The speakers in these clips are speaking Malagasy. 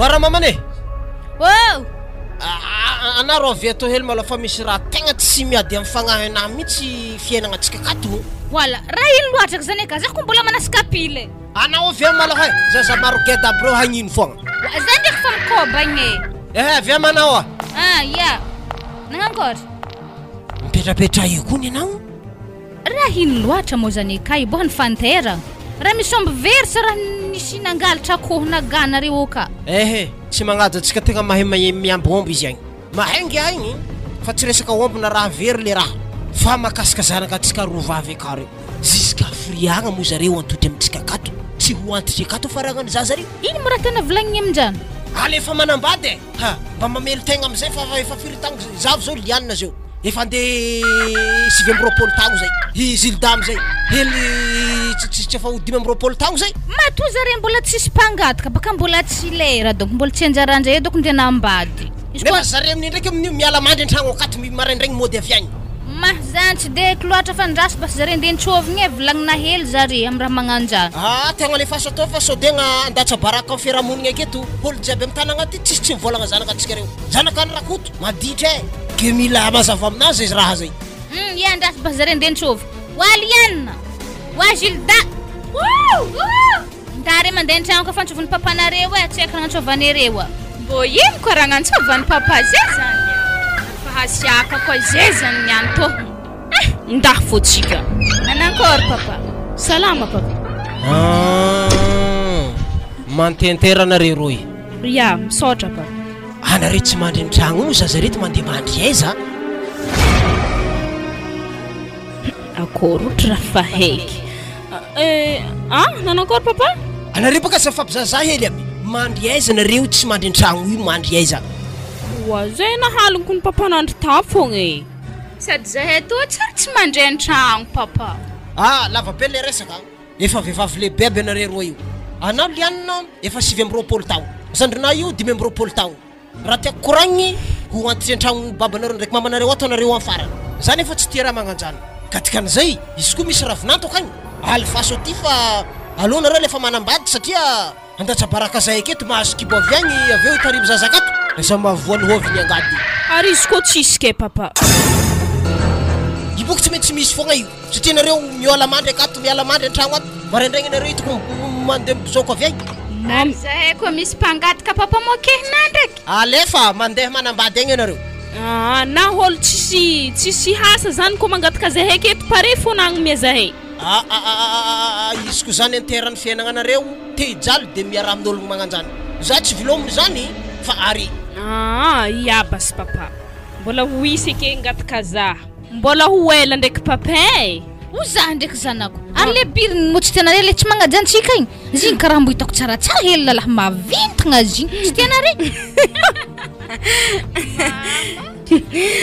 Oa ramamana e! Oh! Anah rô avy ato hely malôha fa misy raha tegna tsy miady amin'ny fagnahy anah mihitsy fiaignanantsika akato. Voilà, raha ino loatra ka zany e ka, za ko mbola manasy kapila e. Anao avy malôha e, zaza maro geda aby reo hagnino foagna. Za ndraiky fa mikôbagna e. Ehe avy amanao a. Ah ya, nagnankory? Mipetrapetraha eo koa ny anao. Raha ino loatra moa zany kay boa ny fantera? Raha misy omby very sa raha nisy nangalatra akoho na gana reo ka? Ehe, tsy magnaja antsika tegna mahay mahay miamby omby izy agny. Mahay ngiahy igny fa tsy resaka omby na raha very le raha fa makasika zanaka antsika roa vavy aka reo. Jusqu'à firiagna moa zareo antody amintsika akato? Tsy ho antitry akato faragnany zaza reo. Ino moa raha tena volagniny aminjany? Alefa manambady e! Ha! Mba mamelo tegna amizay fa efa firy taogno zay, zaho zao lianina zao efa andeha 29 taogno zay, i Zilda amizay hely tsy tsy efa ho 25 taogno zay. Matoa zare mbola tsisy mpangataka baka mbola tsy lera donc mbola tsy anjaranjare donc ndeha nambady. Izy koa. Nefa zare amin'io ndraiky amin'io miala mandry antragno akato maraindraigny mody avy agny. Ma, zany tsy de haiko loatra fa ndraso basy zare ndeha nitsôvigny e, volagnina hely zare am raha magnanjany. Ah, tegna alefaso atao fa sao de gna andatsa-baraka am fiarahamonigny aketo, olo jiaby am tanagna aty tsisy tsy mivôlagna zanaka antsika reo. Zanaka any Rakoto, maditra e! Ke mila mazava aminazy zay raha zay. Hum, ia ndraso basy zare ndeha nitsôvy. Oa Liana! Oa Gilda! Wouh! Ndà re mandeha an-tragno ka fa antsovin'ny papanareo e, tsy haiko raha antsovanareo a. Mbô ino koa raha gnantsovan'ny papa zay zany a? Fa hasiaka koa zay zany ny antôhony. Eh, ndà fô tsika. Nanankory papa? Salama papa. Ah, mantentera anareo roy. Ya, misaotra papa. Anareo tsy mandry an-tragno io zaza reto mandeha mandry aiza? Akory ohatry raha fa haiky. Eh, ah, nanao akory papa? Anareo baka aza mifampizahazaha hely aby. Mandry aiza nareo tsy mandry an-tragno io mandry aiza? Oa, zay nahaliniko ny papa nandry tao fogna e. Sady zahay toa tsy ary tsy mandry an-tragno papa. Ah, lava be le resaka an. Efa vehivavy lehibe aby anareo roa io. Anao Liana efa 29 taogno. Zandrinah io 25 taogno. Raha tiako koragniny, ho antitry an-tragnon'ny babanareo ndraiky mamanareo ato anareo amin'ny farany. Za nefa tsy tia raha magnanjany. Ka dikan'izay, izy koa misy ravinanto akagny, alefaso aty fa aleo nareo alefa manambady satria handatsa-baraka zahay aketo, mahazo kibo avy agny avy eo hitarimy zaza akato. Aza mahavoa ny hôvy ny angady. Ary izy koa tsisy kay papa. Io boko tsy maintsy misy fogna io. Satria nareo miala mandry akato, miala mandry antragno ato, maraindraigny nareo hitako mandeha mizoka avy agny. Ary zahay koa misy mpangataka papa moa kehina ndraiky. Alefa mandeha manambady agny ianareo. Aa na olo tsisy tsisy hasa zany ko mangataka zahay aketo pare fona agnomia zahay. Aa izy ko zany anteran'ny fiainagnanareo te hijaly de miaraha amin'ologno magnanjany. Za tsy vilominy zany fa ary. Aa ia basy papa. Mbola ho hisy eke ngataka za. Mbola ho ela ndraiky papin e! Ho za ndraiky zanako. Ary le biriny moa tsy tianare le tsy magnaja antsika igny? Izy igny karaha mbo hitako tsaratsara hely lalahy maventagna izy igny. Tsy tianare?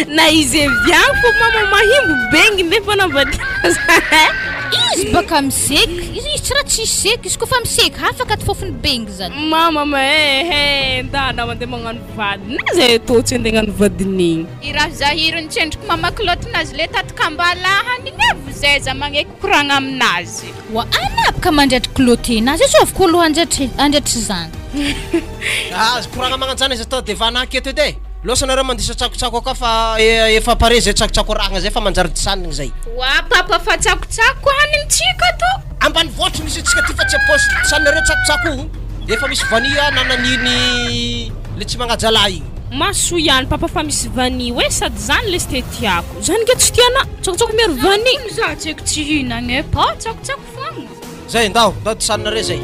Na izy avy agny fô mama mahimbo bengy nefa fanambadiana za eh! Izy baka miseky, izy izy tsy raha tsisy seky, izy koa fa miseky hafa ka ty fofony bengy zany. Mama ma eh eh ndana mandeha magnano vadiny na zay tô tsy andeha hagnano vadiny igny. I raha Zahir nitsendriky mama kilaotinazy le tato kambalahany igny avy zay za magneky koragna aminazy. Wa anabka mandratry kilaotenazy io zovy ko aloha andratry andratry zany. Ah, koragna magnanjany aza atao devant aketo edy e. Losa nareo mandisa tsakotsako akao fa efa pare zay tsakotsako arahagna zay fa manjary disanigny zay. Wa papa fa tsakotsako hanintsika to. Ambanivohitry misy antsika ty fa tsy apaosy disaninareo tsakotsako io. Efa misy vanille nanan'iny le tsy magnaja lahy igny. Mahasoa ihany papa fa misy vanille oe sady zany lesy te tiako zany nge tsy tiana tsakotsako miaro vanille. Zany za tsy haiko tsy hihinagna e pa tsakotsako fogna. Zay ndao ndao disaninareo zay.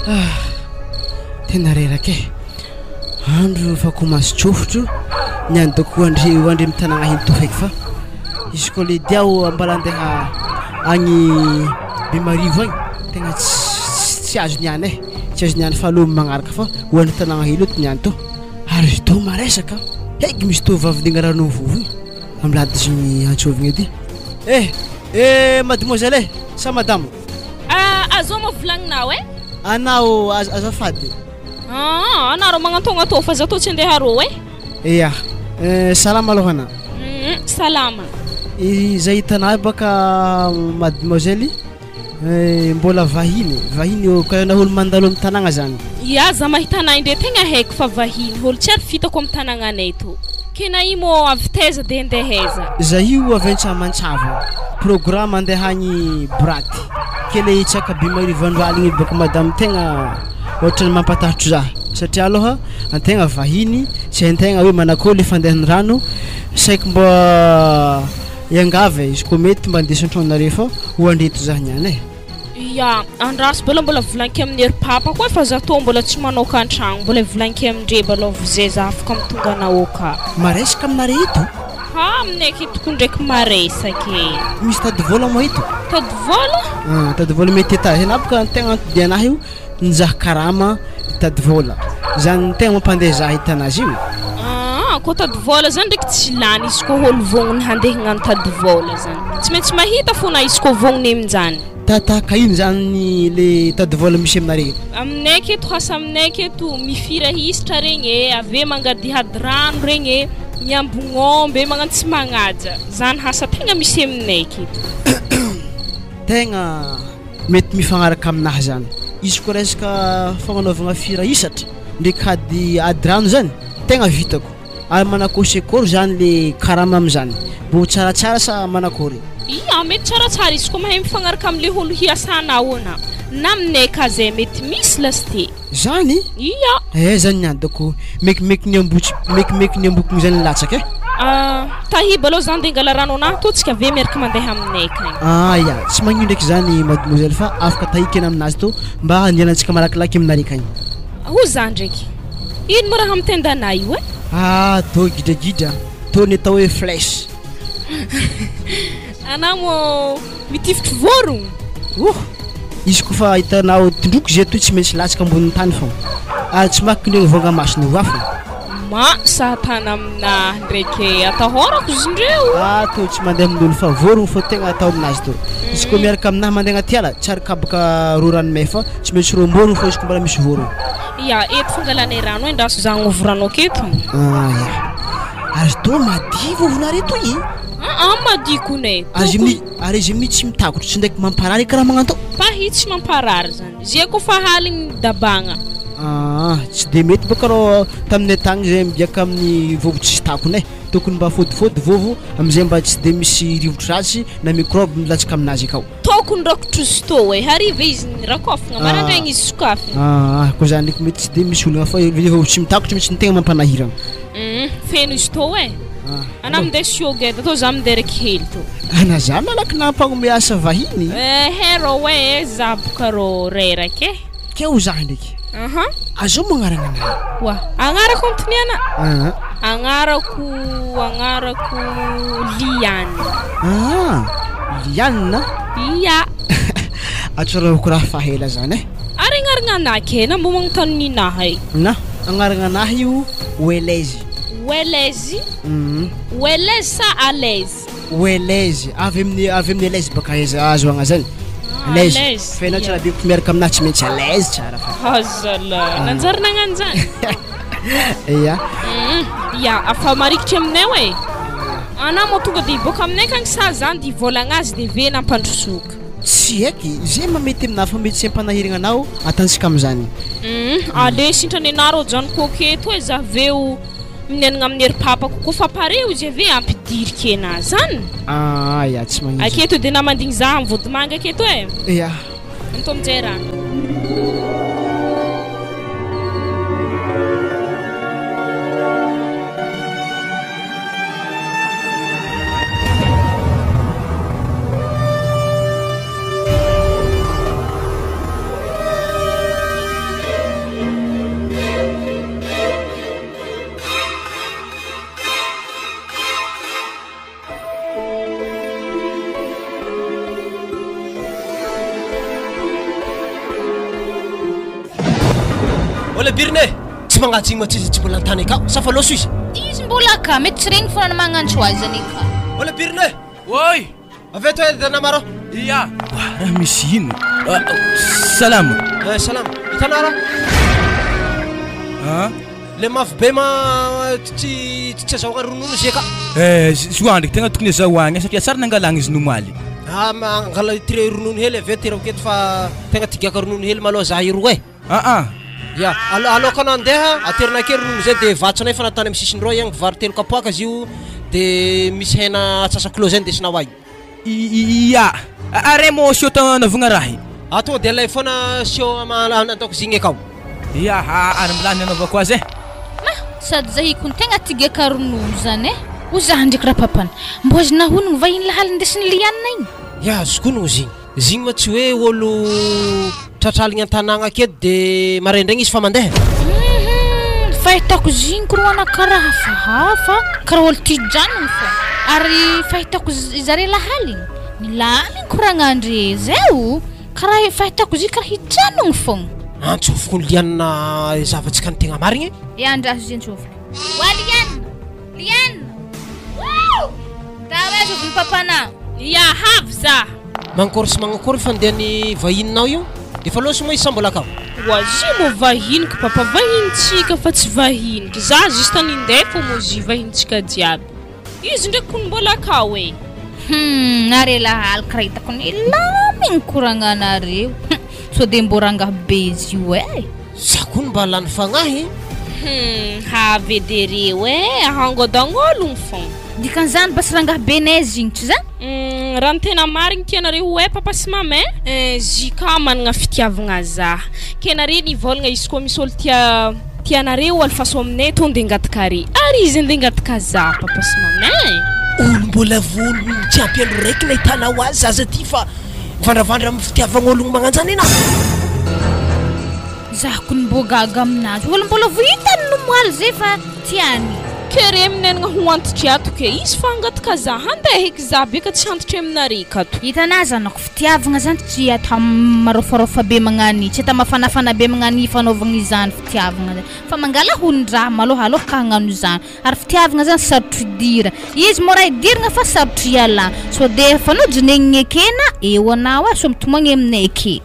Ah, tena reraka e. Andro fa ko maso tsofotro ny any doko andry ho andry mitanagna hiny tofaiky fa izy ko le dia ambala andeha agny Bemarivo agny. Tegna tsy tsy azo niany e, tsy azo niany fa aleo magnaraka fa ho an'ny tanàgna hely eto niany tô. Ary izy tô maresaka, heky misy tovovavy ndeha rano vovo igny, ambilady zegny antsôvigny edy. Eh! Eh mademoiselle eh, sa madame? Ah, azao moa volagninao eh? Anao azafady. Ah, anareo magnantogna tô fa za tô tsy andeha arô eh. Ya, eh, salama aloha ana. Salama. Izay hitanay baka mademoiselle eh, mbola vahiny, vahiny eo karaha olo mandalo amin'ny tanàgna zany. Ya, za mahita anay ndray tegna haiko fa vahiny, olo tsy ary fitako amin'ny tanàgnanay tô. Ke na io mô avy taiza de andeha aiza? Za io avy Antsahamantsava, programme andeha agny Boraty. Ke le hitsaka be marivo andro aligny baka madame tegna ohatran'ny mampatahotro za satria aloha antegna vahiny tsy hain-tegna hoe manakôry le fandehan'ny rano, saiky mbô iangavy e, izy koa mety mba andeso an-tragnonareo fô ho andreto za niany e. Ya, andraso mbola mbola volaniko amin'ny ery papa koa fa za tô mbola tsy manaoka an-tragno, mbola volaniko amindre mbalôha v'zay za afaka mitonga anaoka. Maresaka aminare eto? Ha, aminay aketo koa ndraiky maresaka e. Misy tady vôla moa eto? Tady vôla? Ah, tady vôla mety ata, hena bôka tegna anton-dianahy io nizaha karama hitady vôla, zany tegna mampandeha za hahita anazy io. Ah, kô tady vôla zany ndraiky tsy lany izy kô ôlo vognony handeha hagnano tady vôla zany, tsy maintsy mahita fô na izy kô vognony aminjany. Tataka ino zany le tady vôla misy aminare? Aminay aketo asa aminay aketo mifira hisitra regny e, avy eo mangadihady rano regny e, miambogno ômby e, magnano tsy magnaja, zany asa tegna misy aminay aketo. Tegna mety mifagnaraka aminahy zany. Izy koa resaka fagnanaovagna fira hisatra ndraiky ady ady rano zany tegna vitako. Ary manakôry sy akôry zany le karama amizany? Mbô tsaratsara sa manakôry? Ia, mety tsaratsara izy koa mahay mifagnaraka amle olo hiasanao ana. Na aminay ka zay mety misy lasite. Zany? Ia. Eh zany ny adako mekimeky ny ambotsy mekimeky ny ambokony zany latsaka eh. Ah, Tahiba aloha zany de angala rano anahy tô tsika ave miaraka mandeha aminay akagny. Ah ya, tsy magnino ndraiky zany mademoiselle fa afaka tahikena aminazy tô mba handehanantsika malakilaky aminareo akagny. Ho za ndraiky. Ino moa raha mitenda anah io eh? Ah, tô gidragidra, tô ny atao hoe flèche. Anah moa mitifitry vôrogno. Oh! Izy koa fa hitanao tondroko zay toy tsy maintsy latsaka ambonin'ny tany fô. Ary tsy maky ndregny vônga masony ho afo. Ma satana aminah ndraiky e, atahorako izy ndreo. Ah tô tsy mandeha amin'olo fa vôrogno fô tegna atao aminazy tô. Izy koa miaraka aminahy mandeha agnaty ala, tsy arikabaka rô ranomay fa tsy maintsy rômbôrogno fô izy koa mbola misy vôrogno. Ya, eto fangalanay rano e, ndraso za agnovo rano aketo. Ah ya. Ary tô madio vovonareo toy e. Ah ah madio kony e. Ary izy mi- ary izy mi tsy mitakotro tsy ndraiky mamparary karaha magnantô. Pahy tsy mamparary zany. Zay koa fa haligny dabagna. Ah, tsy de mety bôka rô taminay tagny zay migiaka amin'ny vovo tsisy takony e. Tokony mba fôdifôdy vovo amizay mba tsy de misy rivotro ratsy na microbe milatsaka aminazy akao. Tokony rakotro izy tô e, hariva izy rakôfagna, maraindraigny izy sokafagna. Ah, koa zany ndraiky mety tsy de misy olagna fa le vovo tsy mitakotro mihitsy no tegna mampanahiragna. Feno izy tô e. Anà minday siogeda tô, za minday raiky hely tô. Ana za malaky nampagnome asa vahiny. Ehe rô e, za boka rô reraka e. Ke ho za ndraiky. Aha. Azao moa agnarana anahy? Oa, agnarako antoniana? Ah. Agnarako, agnarako Liane. Ah, Liane? Ia. Atsoraoko raha fa hela zany e. Ary agnarana anahy ke, na mbô magnontany ninahy e. Na, agnarana anahy io Welezy. Welezy? Welezy sa à l'aise? Welezy, avy amin'ny avy amin'ny à l'aise baka aiza ahazoagna zany. Ah, À l'aise. à l'aise. Fa ianao tsara be ko miaraka aminahy tsy maintsy à l'aise tsara fa. Azala, nanjary nagnano zany. Ia. Ya, afa marikitry aminay e. Anà moa tonga de hiboaka aminay akagny sa zany de hivolagna azy de ve nampandrosoka. Tsy haiky, zay mamety aminahy fa mety tsy hampanahiragna anao atantsika amizany. Ale sintrany anah rô janoko aketo e, za aveo minenagna amin'ny ery papako koa fa pareo izy ave ampidiriky anahy zany. Ah, ya tsy magnino. Aketo de namandigny za amin'ny vodimanga aketo e. Ya. Antao aminjay rano. Ola birina e! Tsy magnaja igny mantsy izy tsy mbola an-tany akao sa fa loso izy? Izy mbola ka, mety tsy regny fona magnantso azy anie ka. Ola birina e! Oi! Avy eto e namara. Ia! Raha misy ino? Salama. Eh, salama. Hitanao raha? Ah? Le mafy be ma tsy tsy azahoagna ronono izy ka. Eh, zo ndraiky tegna tokony azahoagna satria tsara nangalagna izy nomaly. Ah, mangala tire ronono hely avy eo tirako eto fa tegna tigaka ronono hely malôha za io roe. Ah ah. Ya, alo aloka anao andeha, aterina kely ronono zay de vatsonay fa natany amin'ny sisiny roa igny vary telo kapoaka izy io de misy hena atsasakilô zay ndesinao agny. Ia, are mô seho tagnanaovagna raha i. Ah tonga de alay foana seho an-dakozia igny akao. Ia, ary mbola ny anaovako azy e. Ma, sady zahiko ny tegna tigaka ronono zany e. Ho za ndraiky rapapana, mbô azonao honogno va iny lahaly ndesin'i Liana igny? Ia, azoko honogno izy igny. Izy igny ma tsy hoe ôlo tratraligny an-tanàgna aketo de maraindraigny izy fa mandeha? Hum, fahitako izy igny korohana karaha hafahafa, karaha ôlo tia hijanogno fô. Ary fahitako zare lahaligny, milamigny koragnandre zay o, karaha fahitako izy karaha hijanogno fôgna. Antsofiko ny lianina zavantsika ny tegna marigny e. Ia andraso izy antsofiko. Oa lianina! Liana! Woo! Tara aiza vony papana? Ia, havy za. Mankory sy magnakory fandehan'ny vahininao io? Efa loso moa izy sa mbola akao? Oazy moa vahiniko papa, vahinitsika fa tsy vahiniky. Za juste nindeha fô moa izy vahinitsika jiaby. Izy ndraiky kony mbola akao e. Hum, are lahaly karaha hitako nilamigny koragnanareo. Hum, sao de mbô rangahy be izy io e. Za koa no mba lany fagnahy. Hum, havy edy reo e, ahangodagn'ologno fôgna. Dikan'izany basy rangahy be neige igny, tsy zany? Hum, raha ny tena marigny tianareo ho hay papa sy mama e, JK managna fitiavagna za, ke nare nivôlagna izy koa misy ôlo tia tianareo alefaso aminay tô nde angataka are, ary izy nde angataka za papa sy mama e. Olo mbola volo tsy ampy andro raiky nahitanao azy zaza ty fa Mivandravandra amin'ny fitiavagn'ologno magnanjany enà. Za kony mbô gaga aminazy, olo mbola vo hitany nomoaly zay fa tiany. Ke re minenagna ho antitry ato ke izy fa hangataka za handeha eky za be ka tsy hantitry aminare kato. Hitanà zanako, fitiavagna zany tsy atao marôfarôfa be magnany, tsy atao mafanafana be magnany fanaovagna izany fitiavagna zany, fa mangala honin-draha malôha alôha ka hagnano izany. Ary fitiavagna zany sarotro idira. Izy mora idiragna fa sarotro ialagna. Sao de efa anao jinenigny ekena eo anao ah, sao mitomagny aminay ake.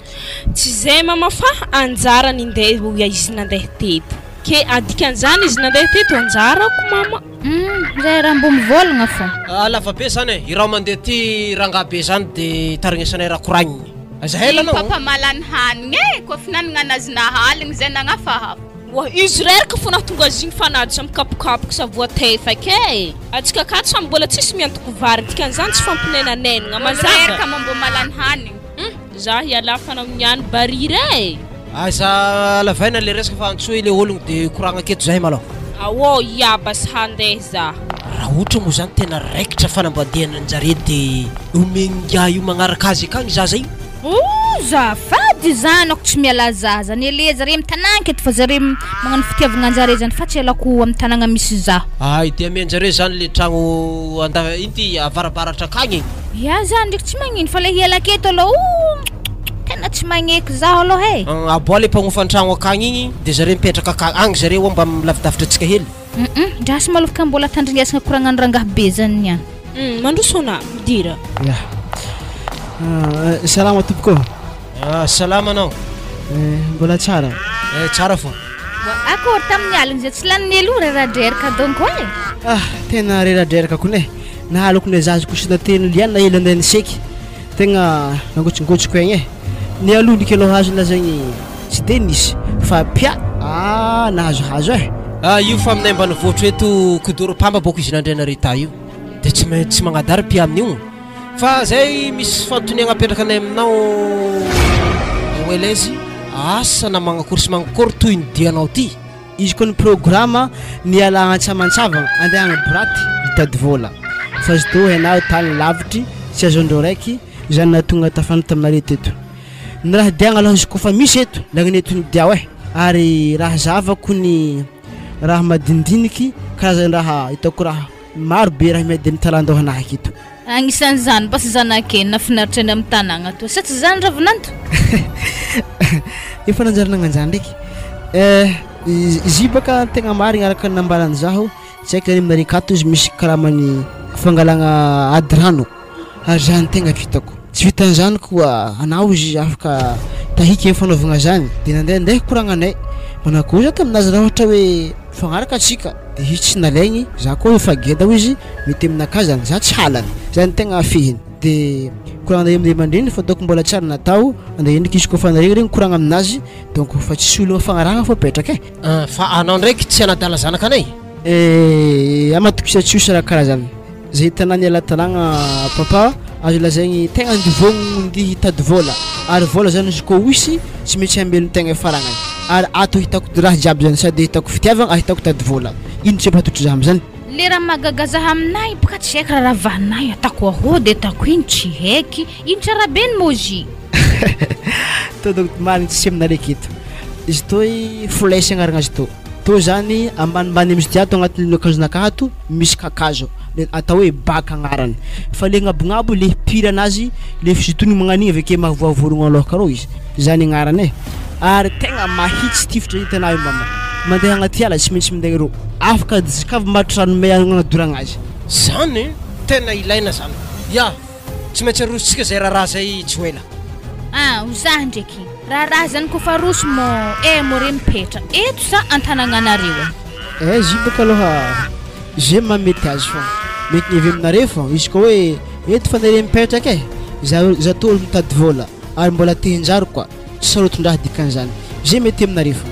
Tsy zay mama fa anjarany ndeha hoy izy nandeha teto. Ke dikan'izany izy nandeha teto anjarako mama. Humm zay raha mbô mivôlagna fô. Ah lava be zany e, i raha mandeha ty rangahy be zany de taregnesanay raha koragniny. Aza ela Iny anao. papa malany hanigny e, koa finagnana azy nahaligny zay nagnafahafa. Oa izy reraka fô nahatonga azy igny fanady samy kapokapoka sa voatefaka e! Atsika akato samy mbola tsisy miantoko vary dikan'izany tsy fampinenanenagna Olo mazava? reraka moa mbô malany hanigny. Hum za hiala fanao niany barira e! Aza lavaina le resaka fa antsoy le ologno de koragna aketo zahay malôha. Aô iaba sy handeha za. Raha ohatra moa zany tena raikitra fanambadianan-jare de omen'ingahy io magnaraka azy akagny zaza io. Ooh zafady zanako tsy miala zaza nele zare am tanagna aketo fa zare magnano fitiavagna anjare zany fa tsy alako am tanagna misy za. Ay de amenjare zany le tragno anda ino ty avarabaratra akagny e. Ya za ndreky tsy magnino fa le hiala aketo aloha ooh tena tsy magneky zaho aloha e. Aboa le mpagnofa tragno akagny igny de zare mipetraka akagny agny zare oa mba lavidavitra antsika hely. Hum ndraso malôha ka mbola tandrignesagna koragnan'i rangahy be zany niany. Hum mandroso anà, midira. Ya. Salama tompoko ô. Ah, salama anao. Eh, mbola tsara. Eh, tsara fô. Akory tamin'ny aligny zay tsy lanin'ny elo reradreraka donko e. Ah, tena reradreraka kony e. Nahaloko ny zaza kosina teny liana ela andeha niseky. Tegna nangotsingotsiko egny e. Ny aloha ndriky aloha azo lazaigny tsy de nisy fa pia ah nahazohazo eh. Ah io fa aminay ambanivohitra eto kidoro-pamba bôko izy nandray anareo ta io de tsy maintsy magnadary pia amin'io fa zay misy fanontoniagna apetraka anay aminao Welezy asa na magnakory sy magnakory toy ny dianao ty. Izy koa ny programa miala antsamantsavagna andeha agny boraty hitady vôla fa izy tô enao tany lavitry tsy azondreo raiky zany nahatonga tafano taminareo teto ny raha diagna aloha izy koa fa misy eto lagniny eto ny diao eh ary raha zavako ny raha madinidiniky karazan-draha hitako raha maro be raha miady amin'ny talandohanahy aketo. Agnisan'izany basy zanak'e nafinaritra any amin'ny tanagna toa sa tsy zany Ravinanto? Efa nanjary nagnanjany ndraiky eh. Izy baka tegna marigny araka ny nambarany zaho, tsy haiko zany aminareo akato izy misy karamany fangalagna ady rano ary zany tegna vitako, tsy vitan'izany koa anao izy afaka tahiky amin'ny fanaovagna zany de nandehandeha koragnanay, manakôry za taminazy raha ohatra hoe mifagnaraka antsika de izy tsy nalaigny za koa efa geda hoy izy mety aminakahy zany za tsy halany, zany tegna fehiny de koragnanay amin'ny ray aman-dreny fa ataoko mbola tsara natao andeha endriky izy kôfa nareo regny mikoragna aminazy Donc fa tsisy olona fagnarahana fa apetraka e. Ah, fa anao ndraiky tsy hanadala zanaka anay? Eh, amatokisa tsy osy raha karaha zany. Zay hitanà niala tanàgna papa, azo lazaigny tegna ndivôgno ndia hitady vôla, ary vôla zany izy kô hoisy tsy maintsy hamelon-tegna faragnany, ary ato hitako raha jiaby zany, sady ahitako fitiavagna ahitako tady vôla, ino tsy hampatotry za amizany? Le raha mahagaga zah aminay boka tsy haiko raha ravahinay atako ahô de atako ino tsy haiky, ino tsara be ny môzy. To donc marigny tsisy aminareo aketo. Izy toy flèche agnarana azy tô. Tô zany ambanimbany amizy ty ato agnatin'ny akanjonakahy ato misy kakazo le atao hoe baka agnarany. Fa le agnabognabo le pire anazy le fisintoniny magnan'igny avy ake mahavoa vorogno alôha karô izy. Zany agnarany e. Ary tegna mahitsy tifitra hitanao io mama. Mandeha agnaty ala tsy maintsy minday rô. Afaka jkavy mahatranome agnadoragna azy. Zany tena ilaina zany. Ya. Tsy maintsy arosontsika izay raharaha izay tsy ho ela. Ah, ho zah ndreky. Raharaha zany kofa aroso mô eh mô re mipetra eto sa antanagnanareo e? Eh izy io bôka aloha ze mahamety azy fô, mety ny avy aminareo fô izy koa hoe eto fa nare mipetraka e, za za tô olo mitady vôla ary mbola te hinjary koa, tsy sarotin-draha dikan'izany, ze mety aminareo fô.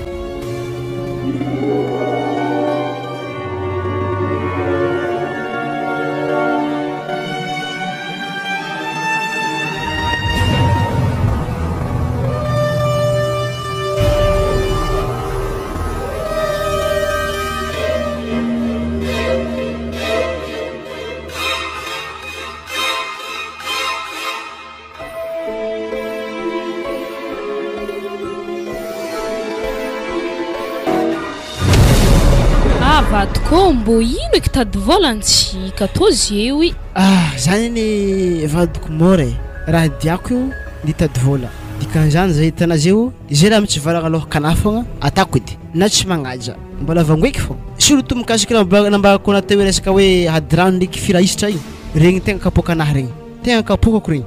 Ah vadiko ô, mbô ino eky tady vôla antsika tô zeo i. Ah zany anie vadiko môra e, raha diako io nitady vôla, dikan'izany zay hitanà zeo zay raha mitsivalagna alôhakanahy fôgna atako edy na tsy magnaja mbola vangoeky fô, surtout mikasiky raha nambarako anà teo hoe resaka hoe hadirano ndraiky firahisitra igny, regny tegna kapoakanahy regny. Tegna kapoakako regny.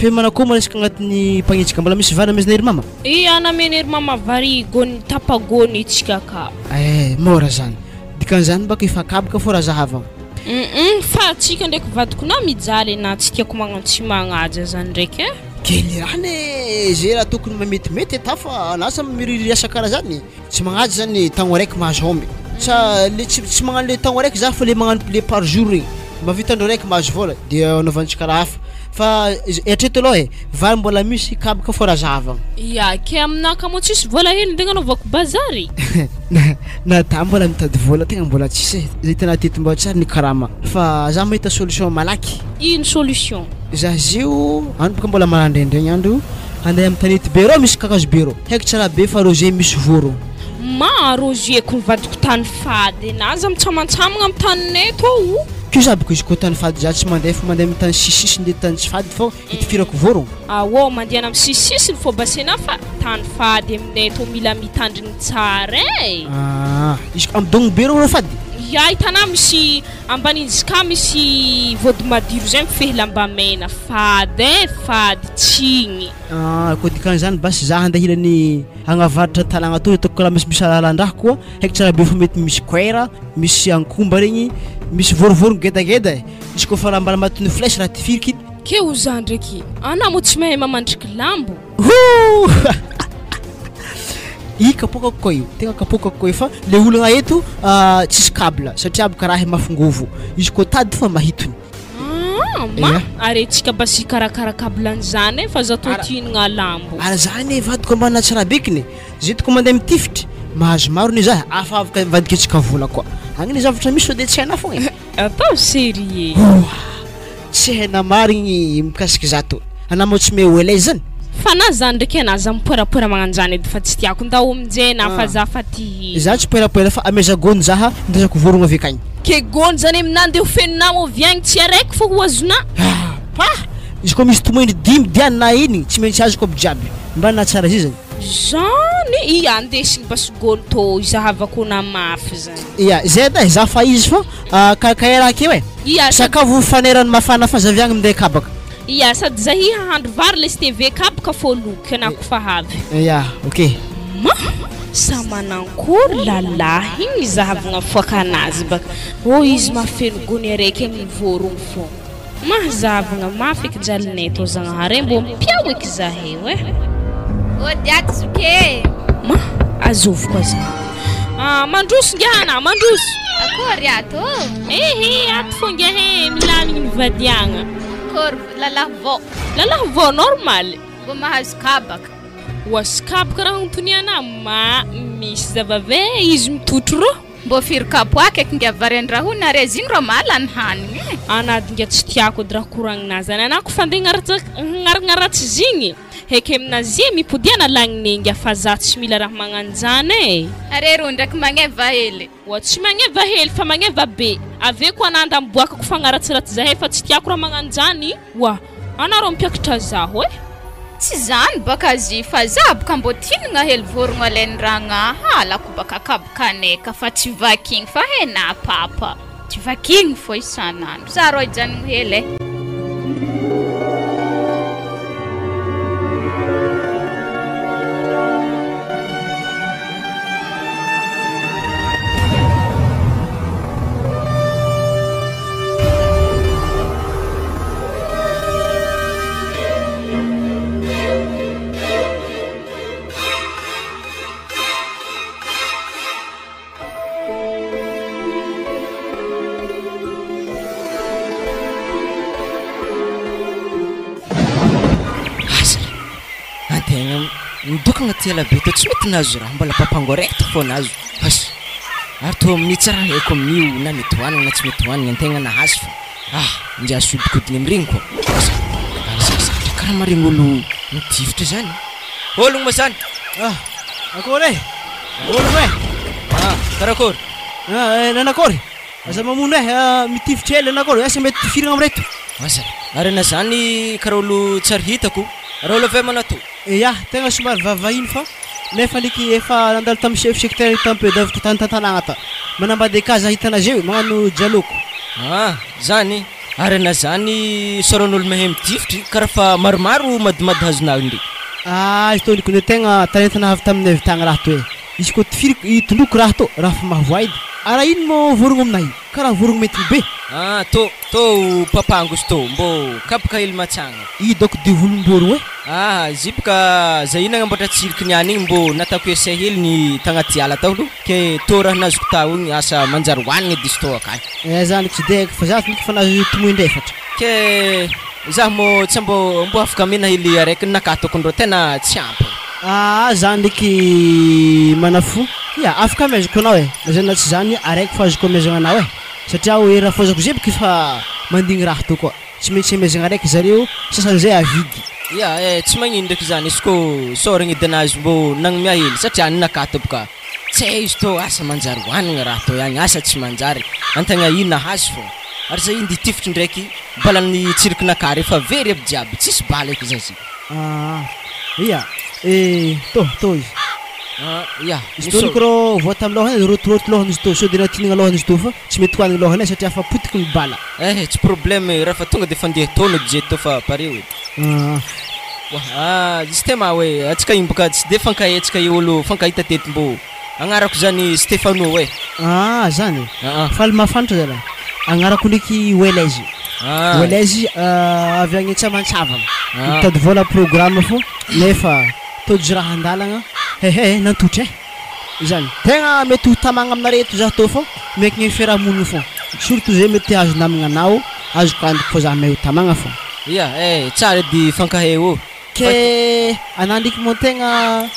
Fe manakôry ma resaka agnatin'ny mpagnetsika mbola misy vary amezana ery mama? Ia namena ery mama vary gôny tapa-gôny tsika ka. Eh môra zany. Dikan'izany baka efa kabaka fô raha zahavagna. Hum fa tsika ndraiky vadiko na mijaly na tsy tiako magnano tsy magnaja zany ndraiky eh. Kely raha anie ze raha tokony mba metimety atao fa lasa miririasa karaha zany. Tsy magnaja zany tagno araiky mahazo aomby sa le tsy tsy magnano le tagno araiky za fa le magnano le par jour regny mba vita andro araiky mahazo vôla de anaovantsika raha hafa fa eritrereto aloha e vary mbola misy kabaka fô raha zahavagna. Ya, ke aminah ka moa tsisy vôla hely ndeha agnanaovako bazary. Na da mbola mitady vôla tegna mbola tsisy e, zay tena teto mba tsary ny karama fa za mahita solution malaky. Ino solution? Za zio andro boka mbola marandraindraigny andro Andeha am tanety be reo misy kakazo be reo. Haiko tsara be fa rose misy voa reo. Ma rose ko nivadiko tany fady na aza mitsamantsamagna am taninay tô o. Ko za boko izy ko tany fady za tsy mandeha fa mandeha am tany sisisisiny le tany tsy fady fô hitifirako voa reo. Aô mandehana am sisisisiny fô basena fa tany fady aminay tô mila mitandrigny tsara e. Ah izy ko am dogno be reo reo fady? Ya hitanà misy Ambanin'izy ka misy vody madiro zay mifehy lamba mena fady eh fady tsigny. Ah koa dikan'izany basy za handeha hilany agnavaratra tanagna atoy ataoko karaha misimisy alalan-draha koa haiko tsara be fa mety misy koera misy ankomba regny misy vorovorogno gedageda e izy koa fa raha mbala matin'ny flèche raha tifiriky Ke ho za ndraiky anah moa tsy mahay mamandriky lambo. Hoo! I kapoakako koa io, tegna kapoakako koa io fa le olagna eto tsisy câble satria aby karaha mafingovo, izy koa tady fa mahitony. Ah, ma are tsika basy hikarakara câble an'izany e fa za tô tia hihinagna lambo. Ary za anie vadiko ambany Antsirabekiny e, zay toko mandeha mitifitry, mahazo maro anie za, afa afaka mivadika antsika vola koa, agny anie zavatra misy sao de tsy hainao fogna e. Ataovy sérieux. Oa! Tsy hainà marigny mikasiky zato. Anà moa tsy meo ela zany. Fa na zany ndraiky anà aza mipoerapoera magnanjany edy fa tsy tiako ndao aminjay anà fa za fa ty hihina. Za tsy poerapoera fa ameza gony zaha indesako vorogno avy akagny. Ke gony zany aminà ndeha ho fenonà ovy agny tsy araiky fô ho azonà. Ah! Pah! Izy koa misy tomoindry dimy diany na enigny tsy maintsy azoko aby jiaby. Mba nahatsara zay zany. Zany! Gony? Ia, andesigny basy gony tô izahavako na mafy zany. Ia, zay edy e, za fa izy fô karakaraha raha akeo e. Ia, sady. Sakafo fanerany mafana fa za avy agny minday kabaka. Ia, sady zahi hahandro vary lesy TV kabaka fô loky anah kofa avy. Ia, ok. Ma! Sa manankory lalahy igny izahavagna foakanazy baka. Ô izy mahafeno gony araiky amin'ny vôrogno fô. Mahazavagna mafy eky jalinay tô Zagnahary e mbô mpiao eky zaheo e. Ody ato zoky e. Ma! Azovy koa za. Ah, mandroso ngiahy anah, mandroso. Akory ato ô. Ehe, ato fô ngiahy e, milamigny mivadiagna. Akory lalahy vao. Lalahy vao normal. Mbô mahazo kabaka. Oasy kabaka raha hontonianah, ma misy zavave izy mitotro rô. Mbô firy kapoaka eky ngia vary andrahoina ary izy ino rô mahalany hanigny e. Anady ngia tsy tiako edy raha koragnina zany anah kofa andeha hagnaragnaratsy zigny heky aminazy e mipodia analagny ngia fa za tsy mila raha magnanjany e. Are rô ndraiky magneva hely. Oa tsy magneva hely fa magneva be avy eo koa anah anda miboaka kofa hagnaratsiratsy zahay fa tsy tiako raha magnanjany oa anah rô mpiakatra zaho e. Tsy zany baka zy fa za boka mbô tinagna hely vorogno alainy ragnaha halako baka kabokanay ka fa tsy vakigny fa hena papa tsy vakigny fô isan'andro za rô hijanogno hely e. Asa antegna midokagna aty ela be tô tsy mety nahazo raha mbola papango araiky tô fô nahazo asa ary tô amin'io tsy raha haiko amin'io na mety hohanigna na tsy mety hohanigna antegna nahazo fô. Ah! Ndry azo hodikodiny amin'ireny koa. Asa, ary zazavatra karaha maregny olo mitifitra zany. Ologno ma zany? Ah! Akory e! Ologno e! Ah! Karakôry? Ah, eh, nanakôry? Aza mamono eh, ah, mitifitra hely nanakôry? Asa mety tifirina amin'ireto? Asa, ary ana zany karaha olo tsy ary hitako. Raha olo avy aiza manao tô? Ya, tegna somary vavahiny fa nefa ndreky efa nandalo tamin'ny chef secteur tampe tany tantanagna ta. Manambady akaza ahitana zeo magnano dialoko. Ah, zany? Ary ana zany isaoran'olo mahay mitifitry karaha fa maromaro madimady hazonao ndry. Ah, izy tô ndreky no tegna talenta avy taminay avy tagny raha to e. Izy koa tifiriko itondroko raha tô raha fa mahavoa edy. Ara ino moa vorogno aminay? Karaha vorogno mety be. Ah, tô tô papango izy tô mbô kapoka hely matsagna. I dôko de volom-borogno e. Ah, izy boka zay io nagnamboatra tsiriky niany igny mbô natako essai hely ny tagnaty ala tao aloha ke tô raha nazoko tao igny asa manjary hoanigny edy izy tô akagny. Eh zany tsy de haiko fa za ndreky fa nahazo tomoin-drefatra. Ke za mô tsy mbô mbô afaka amena hely araiky nakahy tokony rô tena tsy ampy. Ah za ndraiky manafo, ia afaka amezako anao e, na zany na tsy zany araiky fa azoko amezagna anao e, satria hoe raha fôzako zay boka efa mandigny raha tô koa, tsy maintsy amezagna araiky zareo sasan'izay avidy. Ia eh tsy magnino ndraiky zany izy kô isaoragna edy anazy mbô nagnome hely satria ninakahy tô boka tsy hay izy tô asa manjary hoanigny raha tô ihany asa tsy manjary antegna io nahazo fô ary zay io tifitry ndraiky balan'ny tsirikinakahy refa very aby jiaby tsisy bala eky zazy. Ah ia eh tô tô izy. Ah ia Izy tô ndreky rô voa tamin'ny lôhany rôtirôty lôhany izy tô sao de natinagna lôhany izy tô fa tsy mety hoanigny lôhany e satria fa potiky ny bala. Eh tsy problème raha fa tonga de fa andeha tô no jet tô fa pareo edy. Ah. Ah justement hoe antsika io boka tsy de fankahetsika io olo fankahita teto mbô agnarako zany Stefano e. Ah zany? Ah ah. Faly mahafantatra zalahy. Agnarako ndraiky Welezy. Ah. Welezy avy agny Antsamantsavana. Ah. Mitady vôla programme fô nefa tojo raha andalagna hehe nantotry e. Zany. Tegna mety ho tamagna aminare eto za tô fô miankigny fiarahamonigny fô. Surtout zay mety hahazo namagna anao azoko antoky fô za mahay ho tamagna fô. Ia eh tsara edy fankahay ô. Ke anah ndraiky moa tegna